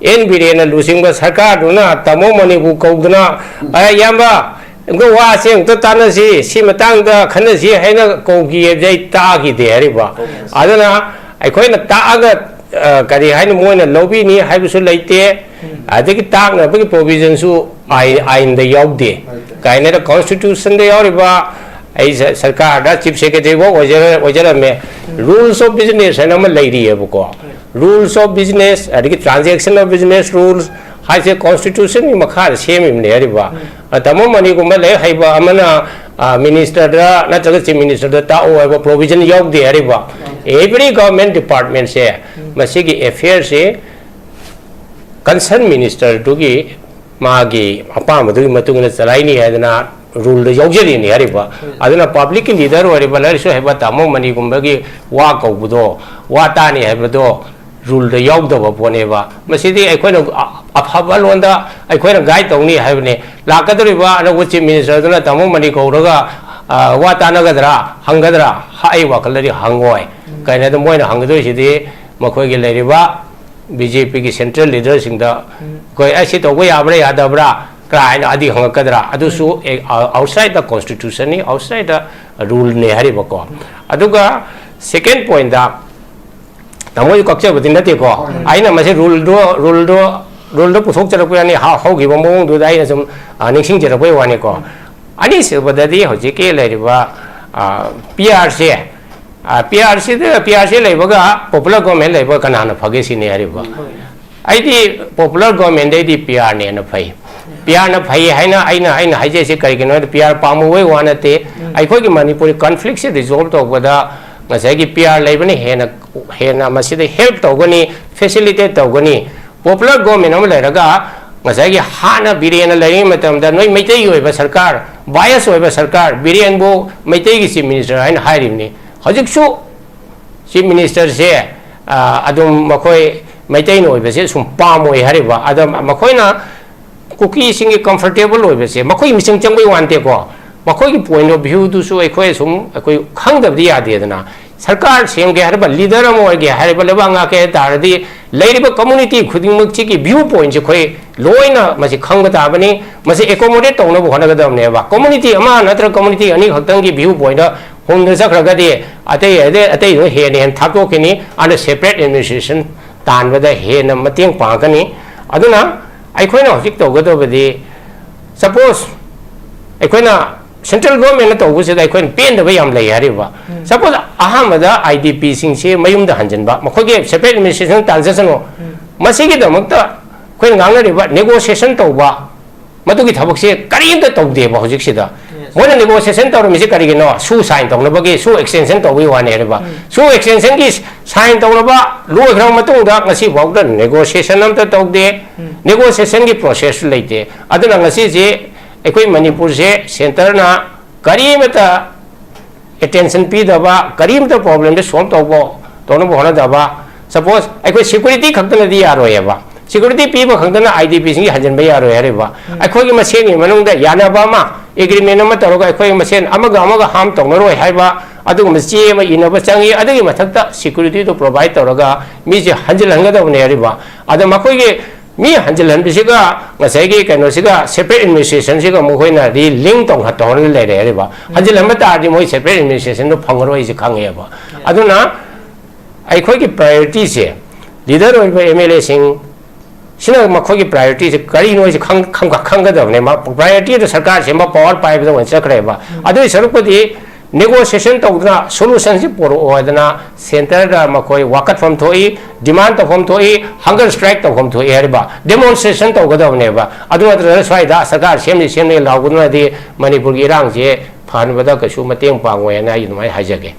ꯑꯦꯟ ꯕꯤꯔꯦꯟꯅ ꯂꯨꯆꯤꯡꯕ ꯁꯔꯀꯥꯔꯗꯨꯅ ꯇꯥꯃꯣ ꯃꯅꯤꯕꯨ ꯀꯧꯗꯨꯅ, "ꯑꯦ, ꯏꯌꯥꯝꯕ, ꯑꯝꯇ ꯋꯥꯁꯦ ꯑꯝꯇ ꯇꯥꯟꯅꯁꯤ, ꯁꯤ ꯃꯇꯥꯡꯗ ꯈꯟꯅꯁꯤ" ꯍꯥꯏꯅ ꯀꯧꯈꯤ ꯍꯥꯏꯕꯁꯦ ꯑꯩ ꯇꯥꯈꯤꯗꯦ ꯍꯥꯏꯔꯤꯕ꯫ ꯑꯗꯨꯅ ꯑꯩꯈꯣꯏꯅ ꯇꯥꯛꯑꯒ, ꯑ, ꯀꯔꯤ ꯍꯥꯏꯅ ꯃꯣꯏꯅ ꯂꯧꯕꯤꯅꯤ ꯍꯥꯏꯕꯁꯨ ꯂꯩꯇꯦ꯫ ꯎꯝ꯫ ꯑꯗꯒꯤ ꯇꯥꯛꯅꯕꯒꯤ ꯄ꯭ꯔꯣꯚꯤꯖꯟꯁꯨ ꯑꯥꯏ-, ꯑꯥꯏꯟꯗ ꯌꯥꯎꯗꯦ꯫ ꯂꯩꯇꯦ꯫ ꯀꯥꯏꯅ ꯀꯟꯁꯇꯤꯇ꯭ꯌꯨꯁꯟꯗ ꯌꯥꯎꯔꯤꯕ, ꯑꯩ ꯁ-, ꯁꯔꯀꯥꯔꯗ ꯆꯤꯐ ꯁꯦꯀ꯭ꯔꯦꯇꯔꯤ ꯐꯥꯎ ꯑꯣꯏꯖꯔ-, ꯑꯣꯏꯖꯔꯝꯃꯦ꯫ ꯎꯝ꯫ Rules of Business ꯍꯥꯏꯅ ꯑꯃ ꯂꯩꯔꯤꯑꯕꯀꯣ꯫ ꯎꯝ꯫ Rules of Business, ꯑꯗꯒꯤ Transaction of Business Rules ꯍꯥꯏꯁꯦ ꯀꯣꯟꯁꯇꯤꯇ꯭ꯌꯨꯁꯟꯒꯤ ꯃꯈꯥꯗ ꯁꯦꯝꯃꯤꯕꯅꯦ ꯍꯥꯏꯔꯤꯕ꯫ ꯎꯝ꯫ ꯑ, ꯇꯥꯃꯣ ꯃꯅꯤꯒꯨꯝꯕ ꯂꯥꯏꯔꯤꯛ ꯍꯩꯕ ꯑꯃꯅ, ꯑ, ꯃꯤꯅꯤꯁꯇꯔꯗ ꯅꯠꯇ꯭ꯔꯒ ꯆꯤꯐ ꯃꯤꯅꯤꯁꯇꯔꯗ ꯇꯥꯛꯑꯣ ꯍꯥꯏꯕ ꯄ꯭ꯔꯣꯚꯤꯖꯟ ꯌꯥꯎꯗꯦ ꯍꯥꯏꯔꯤꯕ꯫ ꯎꯝ꯫ Every government departmentꯁꯦ ꯎꯝ꯫ ꯃꯁꯤꯒꯤ ꯑꯦꯐꯤꯌꯔꯁꯤ ꯀꯟꯁꯔꯟ ꯃꯤꯅꯤꯁꯇꯔꯗꯨꯒꯤ ꯃꯥꯒꯤ ꯑꯄꯥꯝꯕꯗꯨꯒꯤ ꯃꯇꯨꯡ ꯏꯟꯅ ꯆꯂꯥꯏꯅꯤ ꯍꯥꯏꯗꯅ ꯔꯨꯜꯗ ꯌꯥꯎꯖꯔꯤꯅꯤ ꯍꯥꯏꯔꯤꯕ꯫ ꯎꯝ꯫ ꯑꯗꯨꯅ ꯄꯕ꯭ꯂꯤꯛꯀꯤ ꯂꯤꯗꯔ ꯑꯣꯏꯔꯤꯕ ꯂꯥꯏꯔꯤꯛꯁꯨ ꯍꯩꯕ ꯇꯥꯃꯣ ꯃꯅꯤꯒꯨꯝꯕꯒꯤ ꯋꯥ ꯀꯧꯕꯗꯣ, ꯋꯥ ꯇꯥꯅꯤ ꯍꯥꯏꯕꯗꯣ ꯔꯨꯜꯗ ꯌꯥꯎꯗꯕ ꯄꯣꯠꯅꯦꯕ꯫ ꯃꯁꯤꯗꯤ ꯑꯩꯈꯣꯏꯅ ꯑ-, ꯑꯐꯕ ꯂꯣꯟꯗ ꯑꯩꯈꯣꯏꯅ ꯒꯥꯏꯗ ꯇꯧꯅꯤ ꯍꯥꯏꯕꯅꯤ꯫ ꯂꯥꯛꯀꯗꯧꯔꯤꯕ ꯑꯅꯧꯕ ꯆꯤꯐ ꯃꯤꯅꯤꯁꯇꯔꯗꯨꯅ ꯇꯥꯃꯣ ꯃꯅꯤ ꯀꯧꯔꯒ, ꯑ, ꯋꯥ ꯇꯥꯅꯒꯗ꯭ꯔꯥ, ꯍꯪꯒꯗ꯭ꯔꯥ? ꯍ-, ꯑꯩ ꯋꯥꯈꯜꯗꯗꯤ ꯍꯪꯉꯣꯏ꯫ ꯎꯝ꯫ ꯀꯩꯅꯣꯗ ꯃꯣꯏꯅ ꯍꯪꯒꯗꯣꯏꯁꯤꯗꯤ ꯃꯈꯣꯏꯒꯤ ꯂꯩꯔꯤꯕ ꯕꯤ ꯖꯦ ꯄꯤꯒꯤ ꯁꯦꯟꯇ꯭ꯔꯦꯜ ꯂꯤꯗꯔꯁꯤꯡꯗ ꯑꯩꯈꯣꯏ ꯑꯩ ꯁꯤ ꯇꯧꯕ ꯌꯥꯕ꯭ꯔꯥ ꯌꯥꯗꯕ꯭ꯔꯥ ꯀꯥꯏꯅ ꯑꯗꯤ ꯍꯪꯉꯛꯀꯗ꯭ꯔꯥ? ꯑꯗꯨꯁꯨ ꯑꯥꯎꯠꯁꯥꯏꯗ ꯗ ꯀꯣꯟꯁꯇꯤꯇ꯭ꯌꯨꯁꯟꯅꯤ, ꯑꯥꯎꯠꯁꯥꯏꯗ ꯗ ꯔꯨꯜꯅꯦ ꯍꯥꯏꯔꯤꯕꯀꯣ꯫ ꯑꯗꯨꯒ ꯁꯦꯀꯦꯟ ꯄꯣꯏꯟꯗ, ꯇꯥꯃꯣꯁꯨ ꯀꯛꯆꯕꯗꯤ ꯅꯠꯇꯦꯀꯣ, ꯑꯩꯅ ꯃꯁꯤ ꯔꯨꯜꯗꯣ ꯔꯨꯜꯗꯣ ꯔꯨꯜꯗꯣ ꯄꯨꯊꯣꯛꯆꯔꯛꯄ ꯌꯥꯅꯤ꯫ ꯍꯧꯈꯤꯕ ꯃꯑꯣꯡꯗꯨꯗ ꯑꯩꯅ ꯁꯨꯝ ꯅꯤꯡꯁꯤꯡꯖꯔꯛꯄꯒꯤ ꯋꯥꯅꯤꯀꯣ꯫ ꯑꯅꯤꯁꯨꯕꯗꯗꯤ ꯍꯧꯖꯤꯛꯀꯤ ꯂꯩꯔꯤꯕ ꯄꯤ ꯑꯥꯔꯁꯦ, ꯄꯤ ꯑꯥꯔ ꯁꯤꯗ ꯄꯤ ꯑꯥꯔ ꯁꯤ ꯂꯩꯕꯒ ꯄꯣꯄꯨꯂꯔ ꯒꯣꯔꯃꯦꯟ ꯂꯩꯕꯒ ꯀꯅꯥꯅ ꯐꯒꯦ ꯁꯤꯅꯤ ꯍꯥꯏꯔꯤꯕ꯫ ꯑꯩꯗꯤ ꯄꯣꯄꯨꯂꯔ ꯒꯣꯔꯃꯦꯟꯗꯩꯗꯤ ꯄꯤ ꯑꯥꯔꯅ ꯍꯦꯟꯅ ꯐꯩ꯫ ꯄꯤ ꯑꯥꯔꯅ ꯐꯩ ꯍꯥꯏꯅ ꯑꯩꯅ ꯑꯩꯅ ꯍꯥꯏꯖꯩꯁꯦ ꯀꯔꯤꯒꯤꯅꯣ ꯍꯥꯏꯗꯤ ꯄꯤ ꯑꯥꯔ ꯄꯥꯝꯃꯨꯕꯩ ꯋꯥ ꯅꯠꯇꯦ꯫ ꯑꯩꯈꯣꯏꯒꯤ ꯃꯅꯤꯄꯨꯔꯤ ꯀꯟꯐ꯭ꯂꯤꯛꯁꯦ ꯔꯤꯖꯣꯜꯕ ꯇꯧꯕꯗ ꯉꯁꯥꯏꯒꯤ ꯄꯤ ꯑꯥꯔ ꯂꯩꯕꯅ ꯍꯦꯟꯅ ꯍꯦꯟꯅ ꯃꯁꯤꯗ ꯍꯦꯜꯞ ꯇꯧꯒꯅꯤ, ꯐꯦꯁꯤꯂꯤꯇꯦꯠ ꯇꯧꯒꯅꯤ꯫ ꯄꯣꯄꯨꯂꯔ ꯒꯣꯔꯃꯦꯟ ꯑꯃ ꯂꯩꯔꯒ ꯉꯁꯥꯏꯒꯤ ꯍꯥꯟꯅ ꯕꯤꯔꯦꯟꯅ ꯂꯩꯔꯤꯉꯩ ꯃꯇꯝꯗ ꯅꯣꯏ ꯃꯩꯇꯩꯒꯤ ꯑꯣꯏꯕ ꯁꯔꯀꯥꯔ, ꯕꯥꯏꯁ ꯑꯣꯏꯕ ꯁꯔꯀꯥꯔ, ꯕꯤꯔꯦꯟꯕꯨ ꯃꯩꯇꯩꯒꯤ ꯆꯤꯐ ꯃꯤꯅꯤꯁꯇꯔ ꯍꯥꯏꯅ ꯍꯥꯏꯔꯤꯕꯅꯤ꯫ ꯍꯧꯖꯤꯛꯁꯨ ꯆꯤꯐ ꯃꯤꯅꯤꯁꯇꯔꯁꯦ ꯑꯗꯨꯝ ꯃꯈꯣꯏ ꯃꯩꯇꯩꯅ ꯑꯣꯏꯕꯁꯦ ꯁꯨꯝ ꯄꯥꯝꯃꯣꯏ ꯍꯥꯏꯔꯤꯕ꯫ ꯑꯗ ꯃꯈꯣꯏꯅ ꯀꯨꯀꯤꯁꯤꯡꯒꯤ ꯀꯝꯐꯔꯇꯦꯕꯜ ꯑꯣꯏꯕꯁꯦ ꯃꯈꯣꯏ ꯃꯤꯆꯪ ꯆꯪꯕꯩ ꯋꯥ ꯅꯠꯇꯦꯀꯣ꯫ ꯃꯈꯣꯏꯒꯤ ꯄꯣꯏꯟ ꯑꯣꯐ ꯚ꯭ꯌꯨꯗꯨꯁꯨ ꯑꯩꯈꯣꯏ ꯁꯨꯝ ꯑꯩꯈꯣꯏ ꯈꯪꯗꯕꯗꯤ ꯌꯥꯗꯦꯗꯅ꯫ ꯁꯔꯀꯥꯔ ꯁꯦꯝꯒꯦ ꯍꯥꯏꯔꯕ, ꯂꯤꯗꯔ ꯑꯃ ꯑꯣꯏꯒꯦ ꯍꯥꯏꯔꯕ, ꯂꯩꯕꯥꯛ ꯉꯥꯛꯀꯦ ꯍꯥꯏ ꯇꯥꯔꯗꯤ ꯂꯩꯔꯤꯕ ꯀꯝꯃꯨꯅꯤꯇꯤ ꯈꯨꯗꯤꯡꯃꯛꯁꯤꯒꯤ ꯚ꯭ꯌꯨ ꯄꯣꯏꯟꯁꯦ ꯑꯩꯈꯣꯏ ꯂꯣꯏꯅ ꯃꯁꯤ ꯈꯪꯕ ꯇꯥꯕꯅꯤ꯫ ꯃꯁꯤ ꯑꯦꯀꯣꯃꯣꯗꯦꯠ ꯇꯧꯅꯕ ꯍꯣꯠꯅꯒꯗꯕꯅꯦꯕ꯫ ꯀꯝꯃꯨꯅꯤꯇꯤ ꯑꯃ ꯅꯠꯇ꯭ꯔꯒ ꯀꯝꯃꯨꯅꯤꯇꯤ ꯑꯅꯤ ꯈꯛꯇꯪꯒꯤ ꯚ꯭ꯌꯨ ꯄꯣꯏꯟꯗ ꯍꯣꯡꯗ ꯆꯠꯈ꯭ꯔꯒꯗꯤ ꯑꯇꯩ ꯑꯇꯩ ꯑꯇꯩꯗꯨꯅ ꯍꯦꯟꯅ ꯍꯦꯟꯅ ꯊꯥꯞꯇꯣꯛꯈꯤꯅꯤ꯫ ꯑꯗꯨꯅ ꯁꯦꯄꯔꯦꯠ ꯑꯦꯗꯃꯤꯅꯤꯁꯇ꯭ꯔꯦꯁꯟ ꯇꯥꯟꯕꯗ ꯍꯦꯟꯅ ꯃꯇꯦꯡ ꯄꯥꯡꯒꯅꯤ꯫ ꯑꯗꯨꯅ ꯑꯩꯈꯣꯏꯅ ꯍꯧꯖꯤꯛ ꯇꯧꯒꯗꯕꯗꯤ, ꯁꯄꯣꯁ ꯑꯩꯈꯣꯏꯅ ꯁꯦꯟꯇ꯭ꯔꯦꯜ ꯒꯣꯔꯃꯦꯟꯅ ꯇꯧꯕꯁꯤꯗ ꯑꯩꯈꯣꯏꯅ ꯄꯦꯟꯗꯕ ꯌꯥꯝ ꯂꯩ ꯍꯥꯏꯔꯤꯕ꯫ ꯁꯄꯣꯁ ꯑꯍꯥꯟꯕꯗ ꯑꯥꯏ ꯗꯤ ꯄꯤꯁꯤꯡꯁꯤ ꯃꯌꯨꯝꯗ ꯍꯟꯖꯤꯟꯕ, ꯃꯈꯣꯏꯒꯤ ꯁꯦꯄꯔꯦꯠ ꯑꯦꯗꯃꯤꯅꯤꯁꯇ꯭ꯔꯦꯁꯟ ꯇꯥꯟꯖꯁꯅꯨ꯫ ꯃꯁꯤꯒꯤꯗꯃꯛꯇ ꯑꯩꯈꯣꯏꯅ ꯉꯥꯡꯅꯔꯤꯕ ꯅꯦꯒꯣꯁꯤꯌꯦꯁꯟ ꯇꯧꯕ, ꯃꯗꯨꯒꯤ ꯊꯕꯛꯁꯦ ꯀꯔꯤꯝꯇ ꯇꯧꯗꯦꯕ ꯍꯧꯖꯤꯛꯁꯤꯗ꯫ ꯃꯣꯏꯅ ꯅꯦꯒꯣꯁꯤꯌꯦꯁꯟ ꯇꯧꯔꯝꯃꯤꯁꯦ ꯀꯔꯤꯒꯤꯅꯣ? ꯁꯨ ꯁꯥꯏꯟ ꯇꯧꯅꯕꯒꯤ, ꯁꯨ ꯑꯦꯛꯁꯇꯦꯟꯁꯟ ꯇꯧꯕꯒꯤ ꯋꯥꯅꯦ ꯍꯥꯏꯔꯤꯕ꯫ ꯁꯨ ꯑꯦꯛꯁꯇꯦꯟꯁꯟꯒꯤ ꯁꯥꯏꯟ ꯇꯧꯅꯕ ꯂꯣꯏꯈ꯭ꯔꯕ ꯃꯇꯨꯡꯗ ꯉꯁꯤꯐꯥꯎꯗ ꯅꯦꯒꯣꯁꯤꯌꯦꯁꯟ ꯑꯝꯇ ꯇꯧꯗꯦ꯫ ꯅꯦꯒꯣꯁꯤꯌꯦꯁꯟꯒꯤ ꯄ꯭ꯔꯣꯁꯦꯁꯁꯨ ꯂꯩꯇꯦ꯫ ꯑꯗꯨꯅ ꯉꯁꯤꯁꯦ ꯑꯩꯈꯣꯏ ꯃꯅꯤꯄꯨꯔꯁꯦ ꯁꯦꯟꯇꯔꯅ ꯀꯔꯤꯃꯇ ꯑꯦꯇꯦꯟꯁꯟ ꯄꯤꯗꯕ, ꯀꯔꯤꯝꯇ ꯄ꯭ꯔꯣꯕ꯭ꯂꯦꯝꯗ ꯁꯣꯜꯕ ꯇꯧꯕ ꯇꯧꯅꯕ ꯍꯣꯠꯅꯗꯕ꯫ ꯁꯄꯣꯁ ꯑꯩꯈꯣꯏ ꯁꯦꯀ꯭ꯌꯨꯔꯤꯇꯤ ꯈꯛꯇꯅꯗꯤ ꯌꯥꯔꯣꯏꯑꯕ꯫ ꯁꯦꯀ꯭ꯌꯨꯔꯤꯇꯤ ꯄꯤꯕ ꯈꯛꯇꯅ ꯑꯥꯏ ꯗꯤ ꯄꯤꯁꯤꯡꯒꯤ ꯍꯟꯖꯤꯟꯕ ꯌꯥꯔꯣꯏ ꯍꯥꯏꯔꯤꯕ꯫ ꯑꯩꯈꯣꯏꯒꯤ ꯃꯁꯦꯟꯒꯤ ꯃꯅꯨꯡꯗ ꯌꯥꯅꯕ ꯑꯃ, ꯑꯦꯒ꯭ꯔꯤꯃꯦꯟ ꯑꯃ ꯇꯧꯔꯒ ꯑꯩꯈꯣꯏ ꯃꯁꯦꯟ ꯑꯃꯒ ꯑꯃꯒ ꯍꯥꯔꯝ ꯇꯧꯅꯔꯣꯏ ꯍꯥꯏꯕ ꯑꯗꯨꯒꯨꯝꯕ ꯆꯦ ꯑꯃ ꯏꯅꯕ ꯆꯪꯉꯤ꯫ ꯑꯗꯨꯒꯤ ꯃꯊꯛꯇ ꯁꯦꯀ꯭ꯌꯨꯔꯤꯇꯤꯗꯣ ꯄ꯭ꯔꯣꯚꯥꯏꯗ ꯇꯧꯔꯒ ꯃꯤꯁꯦ ꯍꯟꯖꯤꯜꯍꯟꯒꯗꯕꯅꯦ ꯍꯥꯏꯔꯤꯕ꯫ ꯑꯗꯣ ꯃꯈꯣꯏꯒꯤ ꯃꯤ ꯍꯟꯖꯤꯜꯍꯟꯕꯁꯤꯒ ꯉꯁꯥꯏꯒꯤ ꯀꯩꯅꯣꯁꯤꯒ, ꯁꯦꯄꯔꯦꯠ ꯑꯦꯗꯃꯤꯅꯤꯁꯇ꯭ꯔꯦꯁꯟꯁꯤꯒ ꯃꯈꯣꯏꯅꯗꯤ ꯂꯤꯡ ꯇꯧꯍ-, ꯇꯧꯍꯟ ꯂꯩꯔꯦ ꯍꯥꯏꯔꯤꯕ꯫ ꯍꯟꯖꯤꯜꯍꯟꯕ ꯇꯥꯔꯗꯤ ꯃꯣꯏ ꯁꯦꯄꯔꯦꯠ ꯑꯦꯗꯃꯤꯅꯤꯁꯇ꯭ꯔꯦꯁꯟꯗꯣ ꯐꯪꯉꯔꯣꯏꯁꯦ ꯈꯪꯉꯦꯕ꯫ ꯑꯗꯨꯅ ꯑꯩꯈꯣꯏꯒꯤ ꯄ꯭ꯔꯥꯏꯌꯣꯔꯤꯇꯤꯁꯦ, ꯂꯤꯗꯔ ꯑꯣꯏꯔꯤꯕ ꯑꯦꯝ ꯑꯦꯜ ꯑꯦꯁꯤꯡ ꯁꯤꯅ ꯃꯈꯣꯏꯒꯤ ꯄ꯭ꯔꯥꯏꯌꯣꯔꯤꯇꯤꯁꯦ ꯀꯔꯤꯅꯣ ꯍꯥꯏꯁꯦ ꯈꯪ-, ꯈꯪ-, ꯈꯪꯒꯗꯕꯅꯦ꯫ ꯃꯥ ꯄ꯭ꯔꯥꯏꯌꯣꯔꯤꯇꯤꯗ ꯁꯔꯀꯥꯔ ꯁꯦꯝꯕ, ꯄꯋꯥꯔ ꯄꯥꯏꯕꯗ ꯑꯣꯏꯅ ꯆꯠꯈ꯭ꯔꯦꯕ꯫ ꯑꯗꯨꯒꯤ ꯁꯔꯨꯛꯄꯨꯗꯤ ꯅꯦꯒꯣꯁꯤꯌꯦꯁꯟ ꯇꯧꯗꯅ ꯁꯣꯂꯨꯁꯟꯁꯤ ꯄꯨꯔꯛꯑꯣ ꯍꯥꯏꯗꯅ ꯁꯦꯟꯇꯔꯗ ꯃꯈꯣꯏ ꯋꯥꯀꯠꯐꯝ ꯊꯣꯛꯏ, ꯗꯤꯃꯥꯟ ꯇꯧꯐꯝ ꯊꯣꯛꯏ, ꯍꯪꯒꯔ ꯁ꯭ꯇ꯭ꯔꯥꯏꯛ ꯇꯧꯐꯝ ꯊꯣꯛꯏ ꯍꯥꯏꯔꯤꯕ꯫ ꯗꯦꯃꯣꯟꯁꯇ꯭ꯔꯦꯁꯟ ꯇꯧꯒꯗꯕꯅꯦꯕ꯫ ꯑꯗꯨ ꯅꯠꯇ꯭ꯔꯒꯅ ꯁ꯭ꯋꯥꯏꯗ ꯁꯔꯀꯥꯔ ꯁꯦꯝꯅꯤ ꯁꯦꯝꯅꯤ ꯂꯥꯎꯒꯗꯨꯅꯗꯤ ꯃꯅꯤꯄꯨꯔꯒꯤ ꯏꯔꯥꯡꯁꯦ ꯐꯍꯟꯕꯗ ꯀꯩꯁꯨ ꯃꯇꯦꯡ ꯄꯥꯡꯉꯣꯏ ꯍꯥꯏꯅ ꯑꯩ ꯑꯗꯨꯃꯥꯏꯅ ꯍꯥꯏꯖꯒꯦ꯫